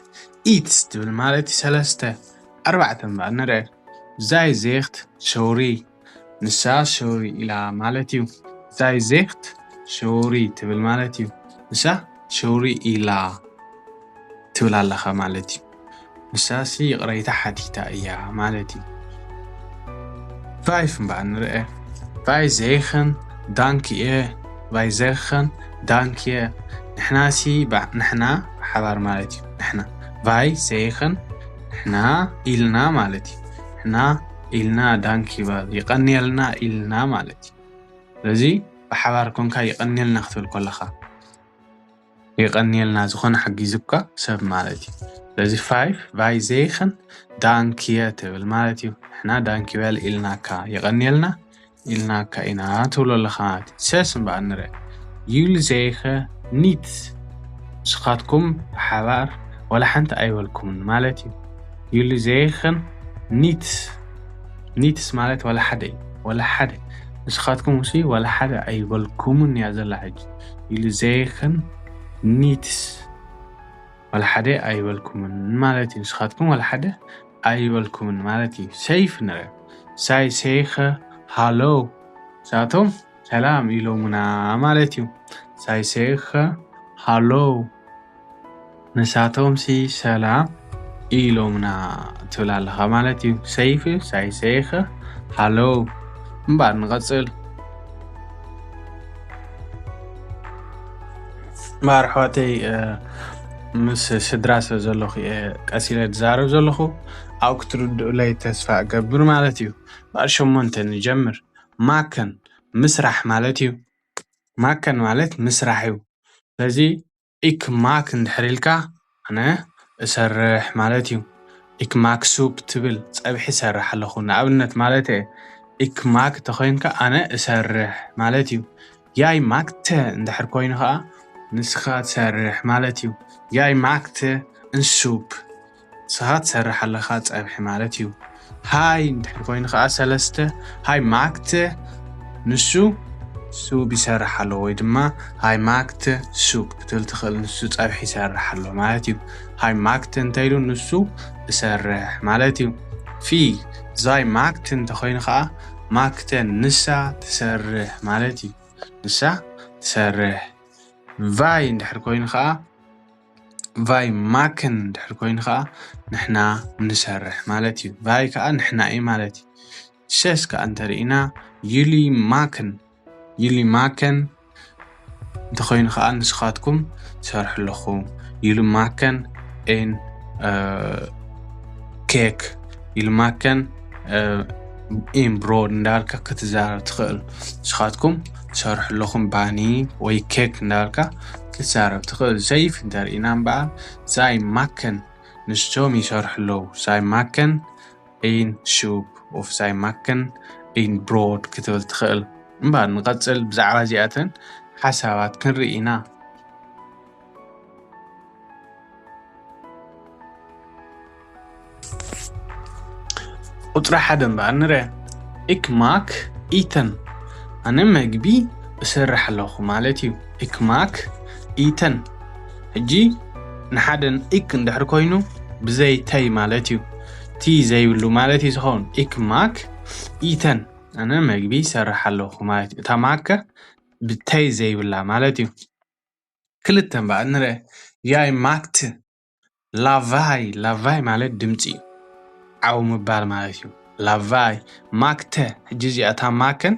ኢትስ ትብል ማለት እዩ ሰለስተ። ኣርባዕተ እምበኣር ንርአ። ዛይ ዜኽት ሾሪ፣ ንሳ ሾሪ ኢላ ማለት እዩ። ዛይ ዜኽት ሾሪ ትብል ማለት እዩ። ንሳ ሾሪ ኢላ ትብል ኣለኻ ማለት እዩ። ንሳሲ ይቕረይታ ሓቲታ እያ ማለት እዩ። ፋይፍ እምበኣር ንርአ። ቫይ ዜኸን ዳንክየ፣ ቫይ ዜኸን ዳንክየ። ንሕናሲ ባ-፣ ንሕና ብሓባር ማለት እዩ። ንሕና ቫይ ዜኸን ንሕና ኢልና ማለት እዩ። ንሕና ኢልና ዳንክ ይበል፣ ይቐንየልና ኢልና ማለት እዩ። ስለዚ ብሓባር ኮንካ ይቐንየልና ክትብል ከለኻ የቐንየልና ዝኾነ ሓጊዙካ ሰብ ማለት እዩ። ስለዚ ፋይፍ ቫይ ዜኸን ዳንክየ ትብል ማለት እዩ። ንሕና ዳንክ ይበል ኢልናካ፣ የቐንየልና ኢልናካ ኢና ትብሎ ኣለኻ ማለት እዩ። ሰስ እምበኣር ንርአ። ዩል ዜኸ ኒት፣ ንስኻትኩም ብሓባር ወላ ሓንቲ ኣይበልኩምን ማለት እዩ። ዩል ዜኸን ኒት፣ ኒትስ ማለት ወላ ሓደ እዩ። ወላ ሓደ ንስኻትኩም ውሲ ወላ ሓደ ኣይበልኩምን እያ ዘላ ሕጂ። ዩል ዜኸን ኒትስ ወላ ሓደ ኣይበልኩምን ማለት እዩ። ንስኻትኩም ወላ ሓደ ኣይበልኩምን ማለት እዩ። ሰይፍ ንርአ። ሳይ ሴኸ ሃሎ፣ ንሳቶም ሰላም ኢሎሙና ማለት እዩ። ሳይ ሴኸ ሃሎ፣ ንሳቶም ሲ ሰላም ኢሎምና ትብል ኣለኻ ማለት እዩ። ሰይፍ ሳይ ሴኸ ሃሎ። እምበኣር ንቐጽል። እምበኣር ኣሕዋተይ፣ እ፣ ምስ ስድራ ስለ ዘለኹ እየ ቀስ ኢለ ዝዛረብ ዘለኹ። ኣብ ክትርድኡለይ ተስፋ እገብር ማለት እዩ። እምበኣር ሸሞንተ ንጀምር። ማከን ምስራሕ ማለት እዩ። ማከን ማለት ምስራሕ እዩ። ስለዚ ኢክ ማክ እንድሕር ኢልካ ኣነ እሰርሕ ማለት እዩ። ኢክ ማክ ሱፕ ትብል ጸብሒ እሰርሕ ኣለኹ ንኣብነት ማለት እየ። ኢክ ማክ ተኾይንካ ኣነ እሰርሕ ማለት እዩ። ያይ ማክተ እንድሕር ኮይኑ ኸዓ ንስኻ ትሰርሕ ማለት እዩ። ያይ ማክተ እንሱፕ ንስኻ ትሰርሕ ኣለኻ ጸብሒ ማለት እዩ። ሃይ እንድሕር ኮይኑ ኸዓ ሰለስተ ሃይ ማክተ ንሱ ሱብ ይሰርሕ ኣሎ ወይ ድማ ሃይ ማክተ ሱብ ክትብል ትኽእል። ንሱ ጸብሒ ይሰርሕ ኣሎ ማለት እዩ። ሃይ ማክተ እንተኢሉ ንሱ እሰርሕ ማለት እዩ። ፊ ዛይ ማክት እንተኾይኑ ከዓ ማክተን ንሳ ትሰርሕ ማለት እዩ። ንሳ ትሰርሕ። ቫይ እንድሕር ኮይኑ ከዓ ቫይ ማክን እንድሕር ኮይኑ ከዓ ንሕና ንሰርሕ ማለት እዩ። ቫይ ከዓ ንሕና እዩ ማለት እዩ። ሸስ ከዓ እንተርኢና ዩሊ ማክን ዩሊ ማከን እንተኾይኑ ከዓ ንስኻትኩም ትሰርሑ ኣለኹም። ዩሊ ማከን ኤን ኬክ ዩሊ ማከን ኢን ብሮድ እንዳልካ ክትዛረብ ትኽእል። ንስኻትኩም ትሰርሑ ኣለኹም ባኒ ወይ ኬክ እንዳልካ ክትዛረብ ትኽእል። ሰይፍ እንተርኢና እምበኣር ዛይ ማከን ንሶም ይሰርሑ ኣለዉ። ዛይ ማከን ኢን ሹፕ ኦፍ ዛይ ማከን ኢን ብሮድ ክትብል ትኽእል። እምበኣር ንቐጽል ብዛዕባ እዚኣተን ሓሳባት ክንርኢ ኢና። ቁፅሪ ሓደ እምበኣር ንረ ኢክ ማክ ኢተን ኣነ መግቢ እሰርሕ ኣለኹ ማለት እዩ። ኢክ ማክ ኢተን ሕጂ ንሓደን ኢክ እንድሕር ኮይኑ ብዘይ ተይ ማለት እዩ። ቲ ዘይብሉ ማለት እዩ ዝኸውን። ኢክ ማክ ኢተን ኣነ መግቢ ይሰርሕ ኣለኹ ማለት እዩ። እታ ማከ ብተይ ዘይብላ ማለት እዩ። ክልተ እምበኣር ንረ ያይ ማክት ላቫይ ላቫይ ማለት ድምፂ እዩ። ዓው ምባል ማለት እዩ። ላቫይ ማክተ ሕጂ እዚኣ እታ ማከን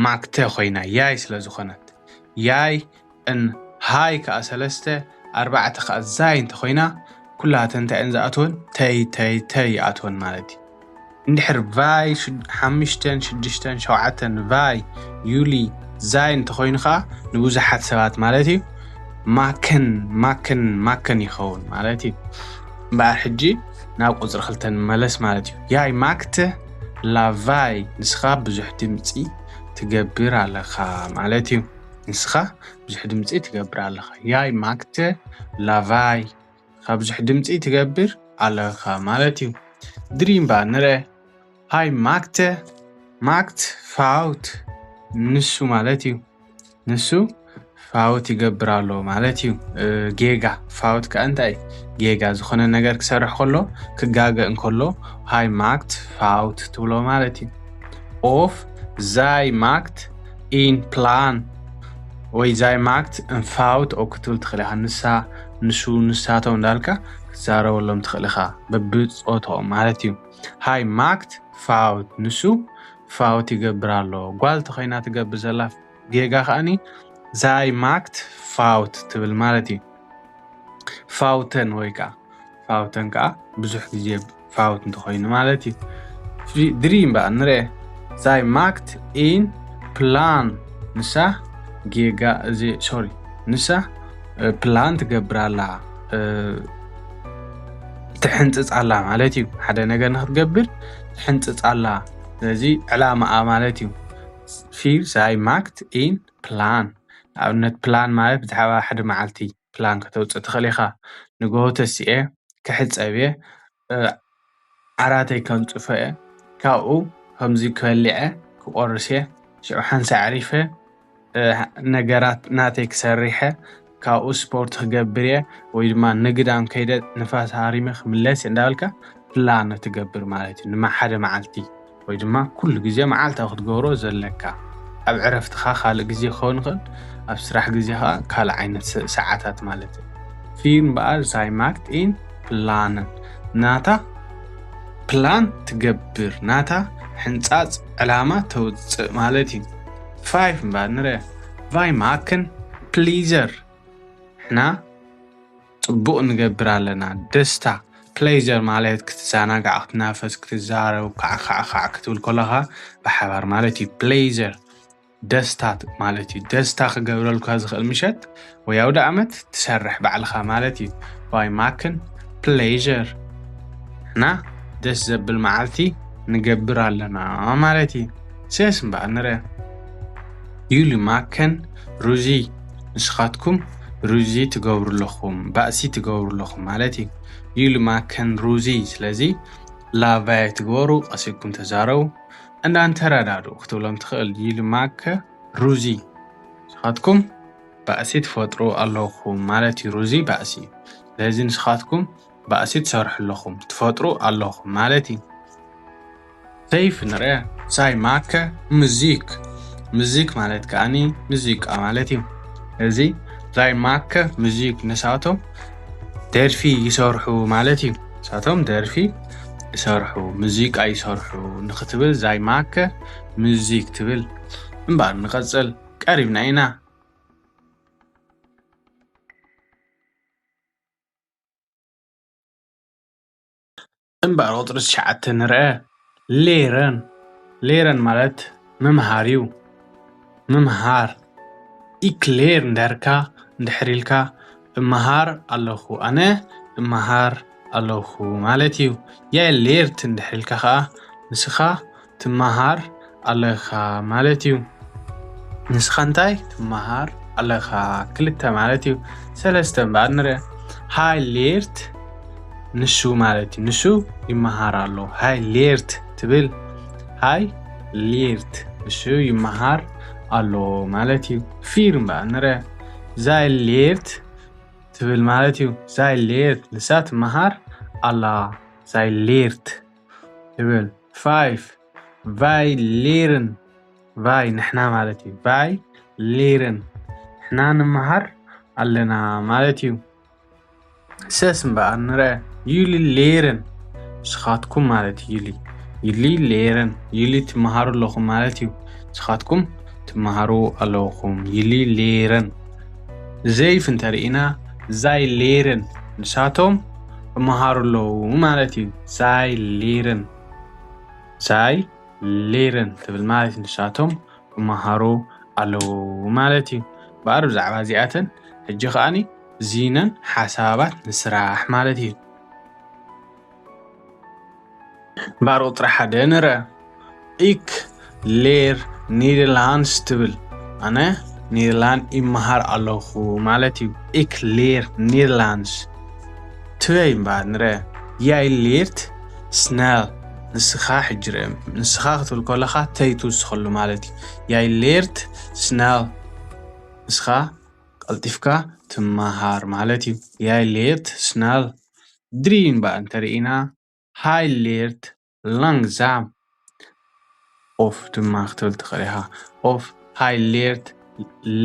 ማክተ ኮይና ያይ ስለ ዝኾነት ያይ እን ሃይ ከዓ ሰለስተ ኣርባዕተ ከዓ ዛይ እንተኮይና ኩላተን እንታይ እየን ዝኣትወን? ተይ ተይ ተይ ይኣትወን ማለት እዩ። እንድሕር ቫይ ሽድ- ሓሙሽተን ሽዱሽተን ሸውዓተን ቫይ ዩሊ ዛይ እንተኮይኑ ከዓ ንብዙሓት ሰባት ማለት እዩ ማክን ማክን ማክን ይኸውን ማለት እዩ። እምበኣር ሕጂ ናብ ቁፅሪ ክልተ ንመለስ ማለት እዩ። ያይ ማክት ላቫይ ንስኻ ብዙሕ ድምፂ ትገብር ኣለኻ ማለት እዩ። ንስኻ ብዙሕ ድምፂ ትገብር ኣለኻ። ያይ ማክት ላቫይ ካብ ብዙሕ ድምፂ ትገብር ኣለኻ ማለት እዩ። ድሪም ባ ንረ ሃይ ማክተ ማክት ፋውት ንሱ ማለት እዩ። ንሱ ፋውት ይገብር ኣሎ ማለት እዩ። እ፣ ጌጋ ፋውት ከኣ እንታይ? ጌጋ ዝኾነ ነገር ክሰርሕ ከሎ ክጋገ እንከሎ ሃይ ማክት ፋውት ትብሎ ማለት እዩ። ኦፍ ዛይ ማክት ኢን ፕላን ወይ ዛይ ማክት እንፋውት ኦ ክትብል ትኽእል ኢኻ። ንሳ ንሱ ንሳቶም እንዳልካ ክትዛረበሎም ትኽእል ኢኻ በብፆትኦም ማለት እዩ። ሃይ ማክት ፋውት ንሱ ፋውት ይገብር ኣሎ። ጓል ተኾይና ትገብር ዘላ ጌጋ ከኣኒ ዛይ ማክት ፋውት ትብል ማለት እዩ። ፋውተን ወይ ከዓ ፋውተን ከዓ ብዙሕ ግዜ ፋውት እንተኾይኑ ማለት እዩ። ድሪም በኣ ንርአ ዛይ ማክት ኢን ፕላን ንሳ ጌጋ እዚ ሶሪ ንሳ ፕላን ትገብር ኣላ ትሕንፅፅ ኣላ ማለት እዩ። ሓደ ነገር ንክትገብር ትሕንፅፅ ኣላ። ስለዚ ዕላማኣ ማለት እዩ። ፊር ዛይ ማክት ኢን ፕላን ንኣብነት ፕላን ማለት ብዛዕባ ሓደ መዓልቲ ፕላን ከተውፅእ ትኽእል ኢኻ። ንግሆ ተሲኤ ክሕፀብ እየ፣ ዓራተይ ከንፅፎ እየ፣ ካብኡ ከምዚ ክበሊዐ ክቆርስ እየ፣ ሽዑ ሓንሳ ኣዕሪፈ ነገራት ናተይ ክሰሪሐ፣ ካብኡ ስፖርት ክገብር እየ ወይ ድማ ንግዳም ከይደ ንፋስ ሃሪመ ክምለስ እየ እንዳበልካ ፕላን ትገብር ማለት እዩ። ንሓደ መዓልቲ ወይ ድማ ኩሉ ግዜ መዓልታዊ ክትገብሮ ዘለካ ኣብ ዕረፍትኻ ካልእ ግዜ ክኸውን ይኽእል፣ ኣብ ስራሕ ግዜ ከዓ ካልእ ዓይነት ሰዓታት ማለት እዩ። ፊልም በኣር ዛይ ማክት ኢን ፕላንን ናታ ፕላን ትገብር ናታ ሕንፃፅ ዕላማ ተውፅእ ማለት እዩ። ፋይፍ እምበኣር ንርአ ቫይ ማክን ፕሊዘር ንሕና ፅቡቕ ንገብር ኣለና። ደስታ ፕሌዘር ማለት ክትዘናጋዕ ክትናፈስ ክትዛረብ ካዕ ካዕ ካዕ ክትብል ከለኻ ብሓባር ማለት እዩ። ፕሌዘር ደስታ ማለት እዩ። ደስታ ክገብረልካ ዝኽእል ምሸት ወይ ኣውደ ዓመት ትሰርሕ ባዕልኻ ማለት እዩ። ቫይ ማክን ፕሌዘር ንሕና ደስ ዘብል መዓልቲ ንገብር ኣለና ማለት እዩ። ሴስ እምበኣር ንርአ ዩሊ ማከን ሩዚ ንስኻትኩም ሩዚ ትገብሩ ኣለኹም ባእሲ ትገብሩ ኣለኹም ማለት እዩ። ዩሊ ማከን ሩዚ ስለዚ ላቫይ ትግበሩ ቀሲኩም ተዛረቡ እንዳንተረዳዱ ክትብሎም ትኽእል። ዩሊ ማከ ሩዚ ንስኻትኩም ባእሲ ትፈጥሩ ኣለኹም ማለት እዩ። ሩዚ ባእሲ ስለዚ ንስኻትኩም ባእሲ ትሰርሑ ኣለኹም ትፈጥሩ ኣለኹም ማለት እዩ። ሰይፍ ንርአ። ሳይ ማከ ሙዚክ። ሙዚክ ማለት ከኣኒ ሙዚቃ ማለት እዩ። እዚ ሳይ ማከ ሙዚክ ንሳቶም ደርፊ ይሰርሑ ማለት እዩ። ንሳቶም ደርፊ ይሰርሑ፣ ሙዚቃ ይሰርሑ ንክትብል ሳይ ማከ ሙዚክ ትብል። እምበኣር ንቐጽል፣ ቀሪብና ኢና። እምበኣር ቁጽሪ ትሽዓተ ንርአ። ሌረን። ሌረን ማለት ምምሃር እዩ። ምምሃር። ኢክ ሌር እንድሕርካ፣ እንድሕር ኢልካ፣ እመሃር ኣለኹ፣ ኣነ እመሃር ኣለኹ ማለት እዩ። ያይ ሌርት እንድሕር ኢልካ ኸኣ ንስኻ ትመሃር ኣለኻ ማለት እዩ። ንስኻ እንታይ ትመሃር ኣለኻ? ክልተ ማለት እዩ። ሰለስተ እምበኣር ንርአ። ሃይ ሌርት ንሱ ማለት እዩ። ንሱ ይመሃር ኣሎ። ሃይ ሌርት ትብል። ሃይ ሌርት ንሱ ይመሃር ኣሎ ማለት እዩ። ፊር እምበኣር ንርአ። ዛይ ሌርት ትብል ማለት እዩ። ዛይ ሌርት ንሳ ትመሃር ኣላ። ዛይ ሌርት ትብል። ፋይፍ ቫይ ሌርን። ቫይ ንሕና ማለት እዩ። ቫይ ሌርን ንሕና ንመሃር ኣለና ማለት እዩ። ሰስ እምበኣር ንርአ። ዩሊ ሌርን ንስኻትኩም ማለት እዩ። ዩሊ ዩሊ ሌርን ዩሊ ትመሃሩ ኣለኹም ማለት እዩ። ንስኻትኩም ትመሃሩ ኣለኹም። ዩሊ ሌርን ዘይፍ እንተርኢና ዛይ ሌርን ንሳቶም እመሃሩ ኣለዉ ማለት እዩ። ዛይ ሌርን ዛይ ሌርን ትብል ማለት እዩ። ንሳቶም እመሃሩ ኣለዉ ማለት እዩ። እምበኣር ብዛዕባ እዚኣተን ሕጂ ከኣኒ ዚነን ሓሳባት ንስራሕ ማለት እዩ። እምበኣር ቁፅሪ ሓደ ንርአ። ኢክ ሌር ኒደርላንድስ ትብል። ኣነ ኒደርላንድ ይመሃር ኣለኹ ማለት እዩ። ኢክ ሌር ኒደርላንድስ። ትበይ እምበኣር ንርአ። ያይ ሌርት ስነል። ንስኻ ሕጂ ርአ። ንስኻ ክትብል ከለኻ ተይ ትውስኸሉ ማለት እዩ። ያይ ሌርት ስነል። ንስኻ ቀልጢፍካ ትመሃር ማለት እዩ። ያይ ሌርት ስነል። ድሪ እምበኣር እንተርኢና ሃይ ሌርት ላንግዛም። ኦፍ ድማ ክትብል ትኽእል ኢኻ። ኦፍ ሃይ ሌርት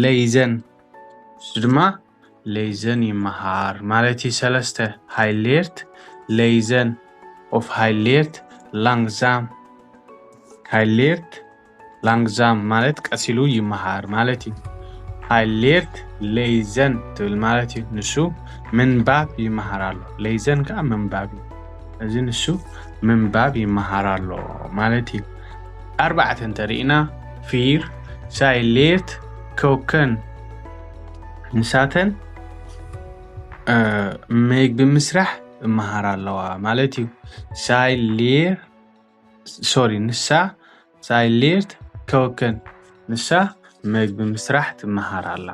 ለይዘን። እሱ ድማ ለይዘን ይመሃር ማለት እዩ። ሰለስተ ሃይ ሌርት ለይዘን። ኦፍ ሃይ ሌርት ላንግዛም። ሃይ ሌርት ላንግዛም ማለት ቀስ ኢሉ ይመሃር ማለት እዩ። ሃይ ሌርት ለይዘን ትብል ማለት እዩ። ንሱ ምንባብ ይመሃር ኣሎ። ለይዘን ከዓ ምንባብ እዩ። እዚ ንሱ ምንባብ ይመሃር ኣሎ ማለት እዩ። ኣርባዕተ እንተርኢና ፊር ሳይ ሌርት ኮከን ንሳተን እ፣ ምግቢ ምስራሕ እመሃር ኣለዋ ማለት እዩ። ሳይ ሌር ሶሪ ንሳ ሳይ ሌርት ኮከን ንሳ ምግቢ ምስራሕ ትመሃር ኣላ።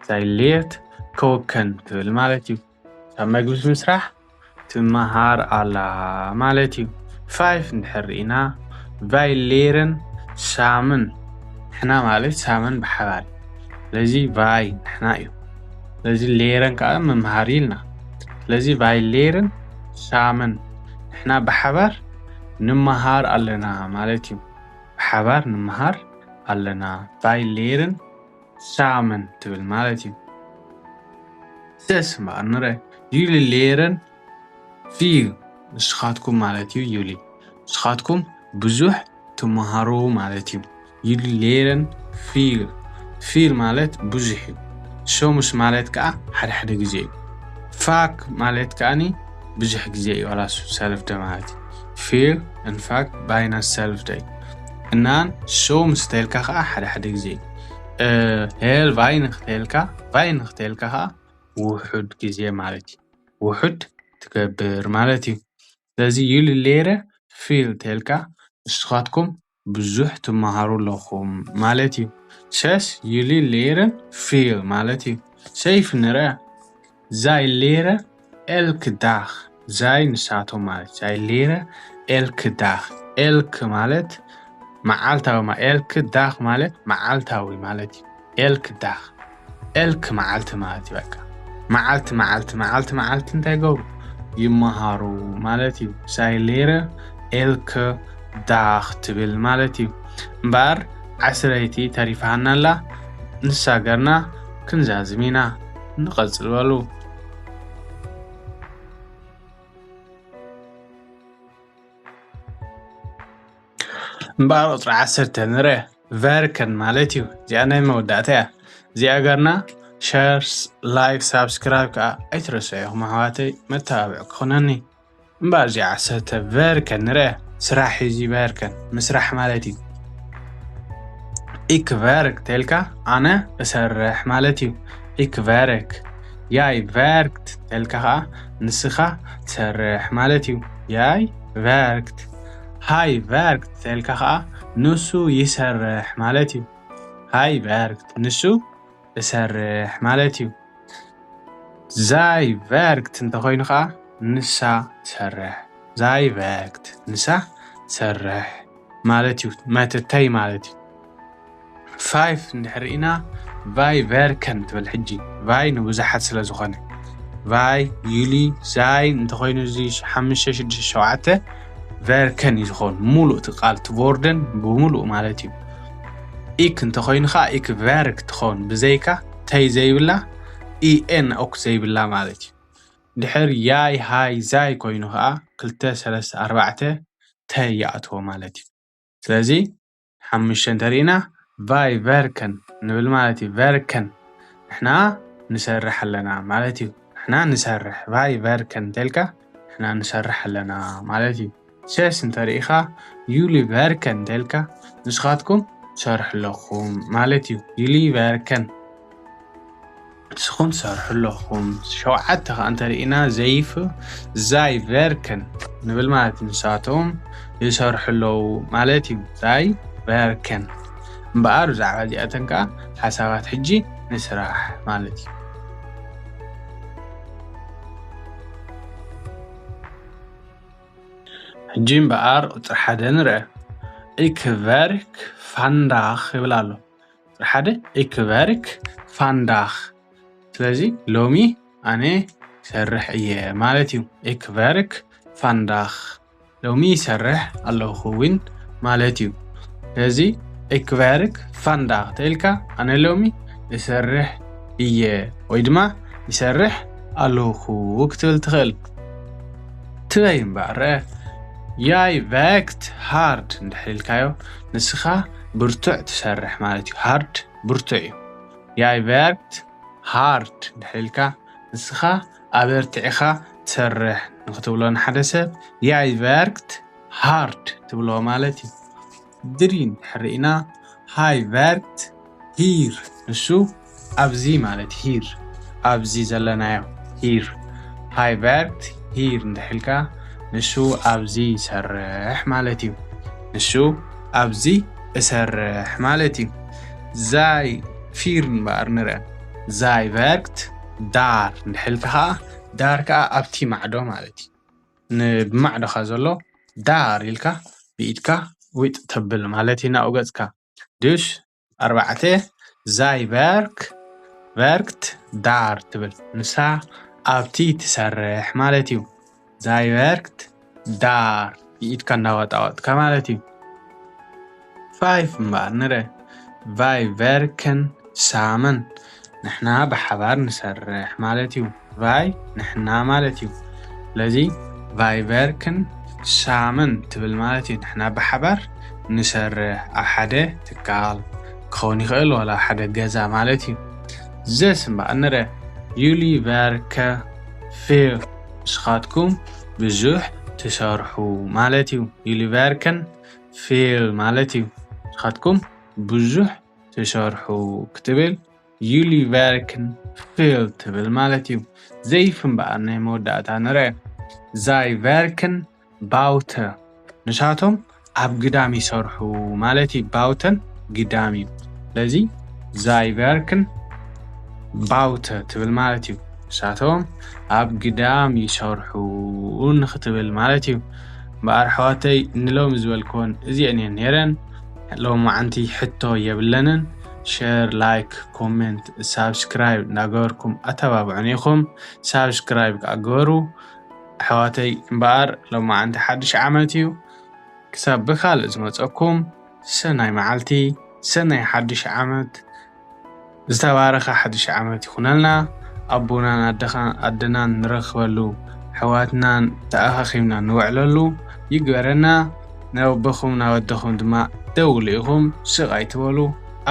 ሳይ ሌርት ኮከን ትብል ማለት እዩ። ካብ መግቢ ምስራሕ ትመሃር ኣላ ማለት እዩ። ፋይፍ እንድሕር ርኢና ቫይ ሌርን ሳምን ንሕና ማለት ሳምን ብሓባር እዩ። ስለዚ ቫይ ንሕና እዩ። ስለዚ ሌረን ከዓ መምሃሪ ኢልና። ስለዚ ቫይ ሌርን ሳምን ንሕና ብሓባር ንመሃር ኣለና ማለት እዩ። ብሓባር ንመሃር ኣለና። ቫይ ሌርን ሳምን ትብል ማለት እዩ። ሰስ እምበኣር ንረ ዩሊ ሌረን ፊል ንስኻትኩም ማለት እዩ። ዩሊ ንስኻትኩም ብዙሕ ትመሃሩ ማለት እዩ። ዩሊ ሌረን ፊል ፊል ማለት ብዙሕ እዩ። ሾምስ ማለት ከዓ ሓደ ሓደ ግዜ እዩ። ፋክ ማለት ከዓኒ ብዙሕ ግዜ እዩ። ዋላ እሱ ሰለፍደ ማለት እዩ። ፊል እንፋክ ባይና ሰለፍደ እዩ። እናን ሾምስ ተልካ ከዓ ሓደ ሓደ ግዜ እዩ። እ፣ ሄል ቫይን ክተልካ ቫይን ክተልካ ከዓ ውሑድ ግዜ ማለት እዩ። ውሑድ ትገብር ማለት እዩ። ስለዚ ዩሊ ሌረ ፊል ተልካ ንስኻትኩም ብዙሕ ትመሃሩ ኣለኹም ማለት እዩ። ሰስ ዩሊ ሌረን ፊል ማለት እዩ። ሰይፍ ንረ ዛይ ሌረ ኤልክ ዳኽ ዛይ ንሳቶም ማለት ዛይ ሌረ ኤልክ ዳኽ ኤልክ ማለት መዓልታዊ ማ- ኤልክ ዳኽ ማለት መዓልታዊ ማለት እዩ። ኤልክ ዳኽ ኤልክ መዓልቲ ማለት እዩ። በቃ መዓልቲ መዓልቲ መዓልቲ መዓልቲ እንታይ ገብሩ ይመሃሩ ማለት እዩ። ዛይ ሌረ ኤልክ ዳኽ ትብል ማለት እዩ። እምበኣር ዓስረይቲ ተሪፋና ኣላ። ንሳ ገርና ክንዛዝም ኢና። ንቐጽል በሉ። እምበኣር ቁጽሪ ዓሰርተ ንርአ። ቨርከን ማለት እዩ። እዚኣ ናይ መወዳእታ እያ። እዚኣ ገርና ሸር፣ ላይክ፣ ሳብስክራይብ ከዓ ኣይትረስዑ ኢኹም ኣሕዋተይ፣ መተባብዒ ክኾነኒ። እምበኣር እዚኣ ዓሰርተ ቨርከን ንርአ። ስራሕ እዩ እዚ ቨርከን፣ ምስራሕ ማለት እዩ። ኢክ ቨርክ ተልካ ኣነ እሰርሕ ማለት እዩ። ኢክ ቨርክ። ያይ ቨርክት ተልካ ከዓ ንስኻ ትሰርሕ ማለት እዩ። ያይ ቨርክት። ሃይ ቨርክት ተልካ ከዓ ንሱ ይሰርሕ ማለት እዩ። ሃይ ቨርክት፣ ንሱ እሰርሕ ማለት እዩ። ዛይ ቨርክት እንተኾይኑ ከዓ ንሳ ትሰርሕ። ዛይ ቨርክት፣ ንሳ ትሰርሕ ማለት እዩ። መትተይ ማለት እዩ። ፋይፍ እንድሕር ኢና ቫይ ቨርከን ትብል። ሕጂ ቫይ ንብዙሓት ስለ ዝኾነ ቫይ፣ ዩሊ፣ ዛይ እንተኾይኑ እዚ ሓሙሽተ፣ ሽዱሽተ፣ ሸውዓተ ቨርከን እዩ ዝኾን። ሙሉእ እቲ ቃል እቲ ቮርደን ብሙሉእ ማለት እዩ። ኢክ እንተኾይኑ ከዓ ኢክ ቨርክ ትኾን ብዘይካ ተይ ዘይብላ፣ ኢኤን ኦክ ዘይብላ ማለት እዩ። ድሕር ያይ፣ ሃይ፣ ዛይ ኮይኑ ከዓ ክልተ፣ ሰለስተ፣ ኣርባዕተ ተይ ይኣትዎ ማለት እዩ። ስለዚ ሓሙሽተ እንተሪእና ቫይ ቨርከን ንብል ማለት እዩ። ቨርከን ንሕና ንሰርሕ ኣለና ማለት እዩ። ንሕና ንሰርሕ፣ ቫይ ቨርከን እንተልካ ንሕና ንሰርሕ ኣለና ማለት እዩ። ሴስ እንተሪኢኻ ዩሊ ቨርከን እንተልካ ንስኻትኩም ትሰርሑ ኣለኹም ማለት እዩ። ዩሊ ቨርከን ንስኹም ትሰርሑ ኣለኹም። ሸውዓተ ከዓ እንተሪእና ዘይፍ ዛይ ቨርከን ንብል ማለት እዩ። ንሳቶም ይሰርሑ ኣለዉ ማለት እዩ። ዛይ ቨርከን እምበኣር ብዛዕባ እዚኣተን ከዓ ሓሳባት ሕጂ ንስራሕ ማለት እዩ። ሕጂ እምበኣር ቁፅሪ ሓደ ንርአ። ኢክ ቨርክ ፋንዳኽ ይብል ኣሎ። ቁፅሪ ሓደ ኢክ ቨርክ ፋንዳኽ። ስለዚ ሎሚ ኣነ ይሰርሕ እየ ማለት እዩ። ኢክ ቨርክ ፋንዳኽ፣ ሎሚ ይሰርሕ ኣለኹ እውን ማለት እዩ። ስለዚ ኢክ ቨርክ ፋንዳኽ ተኢልካ ኣነ ሎሚ እሰርሕ እየ ወይ ድማ ይሰርሕ ኣለኹ ክትብል ትኽእል። ትበይ እምበኣር፣ ረአ፣ ያይ ቨርክት ሃርድ እንድሕር ኢልካዮ ንስኻ ብርቱዕ ትሰርሕ ማለት እዩ። ሃርድ ብርቱዕ እዩ። ያይ ቨርክት ሃርድ እንድሕር ኢልካ ንስኻ ኣበርቲዕኻ ትሰርሕ ንክትብሎ ንሓደ ሰብ ያይ ቨርክት ሃርድ ትብሎ ማለት እዩ። ድሪ እንድሕር ርኢና ሃይ ቨርክት ሂር፣ ንሱ ኣብዚ ማለት ሂር፣ ኣብዚ ዘለናዮ ሂር። ሃይ ቨርክት ሂር እንድሕር ኢልካ ንሱ ኣብዚ ይሰርሕ ማለት እዩ። ንሱ ኣብዚ እሰርሕ ማለት እዩ። ዛይ ፊር እምበኣር ንርአ። ዛይ ቨርክት ዳር እንድሕር ኢልካ ከዓ ዳር ከዓ ኣብቲ ማዕዶ ማለት እዩ። ን-፣ ብማዕዶኻ ዘሎ ዳር ኢልካ ብኢድካ ዊጥ ተብል ማለት እዩ ናብኡ ገጽካ። ድሽ ኣርባዕተ ዛይ ቨርክ፣ ቨርክት ዳር ትብል። ንሳ ኣብቲ ትሰርሕ ማለት እዩ። ዛይ ቨርክት ዳር ብኢድካ እናወጣወጥካ ማለት እዩ። ፋይፍ እምበኣር ንረ ቫይ ቨርከን ሳመን ንሕና ብሓባር ንሰርሕ ማለት እዩ። ቫይ ንሕና ማለት እዩ። ስለዚ ቫይ ቨርከን ሳመን ትብል ማለት እዩ። ንሕና ብሓባር ንሰርሕ ኣብ ሓደ ትካል ክኸውን ይኽእል፣ ዋላ ኣብ ሓደ ገዛ ማለት እዩ። ዘስ እምበኣር ንረ ዩሊ ቨርከ ፌል ንስኻትኩም ብዙሕ ትሰርሑ ማለት እዩ። ዩሊ ቨርከን ፌል ማለት እዩ። ንስኻትኩም ብዙሕ ትሰርሑ ክትብል ዩሊ ቨርከን ፌል ትብል ማለት እዩ። ዘይፍ እምበኣር ናይ መወዳእታ ንረ ዛይ ቨርከን ባውተ ንሳቶም ኣብ ግዳም ይሰርሑ ማለት እዩ። ባውተን ግዳም እዩ። ስለዚ ዛይ ቨርከን ባውተ ትብል ማለት እዩ። ንሳቶም ኣብ ግዳም ይሰርሑ ንክትብል ማለት እዩ። እምበኣር ኣሕዋተይ ንሎሚ ዝበልክወን እዚአን እየን ነይረን። ሎማዓንቲ ሕቶ የብለንን። ሸር፣ ላይክ፣ ኮሜንት፣ ሳብስክራይብ እናገበርኩም ኣተባብዑን ኢኹም። ሳብስክራይብ ከዓ ግበሩ ኣሕዋተይ። እምበኣር ሎማዓንቲ ሓድሽ ዓመት እዩ። ክሳብ ብካልእ ዝመፀኩም ሰናይ መዓልቲ፣ ሰናይ ሓድሽ ዓመት፣ ዝተባረኸ ሓድሽ ዓመት ይኹነልና። ኣቦናን ኣደኻ- ኣደናን ንረኽበሉ፣ ኣሕዋትናን ተኣኻኺብና ንውዕለሉ ይግበረና። ናብ ኣቦኹም ናብ ኣደኹም ድማ ደውሉ ኢኹም፣ ስቕ ኣይትበሉ።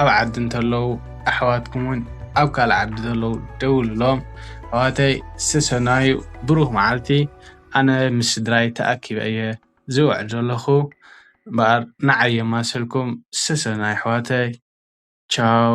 ኣብ ዓዲ እንተለዉ ኣሕዋትኩም እውን ኣብ ካልእ ዓዲ ዘለዉ ደውሉሎም። ኣሕዋተይ ዝተሰናዩ ብሩኽ መዓልቲ። ኣነ ምስ ስድራይ ተኣኪበ እየ ዝውዕል ዘለኹ። እምበኣር ንዓይ የማስልኩም ዝተሰናዩ ኣሕዋተይ። ቻው።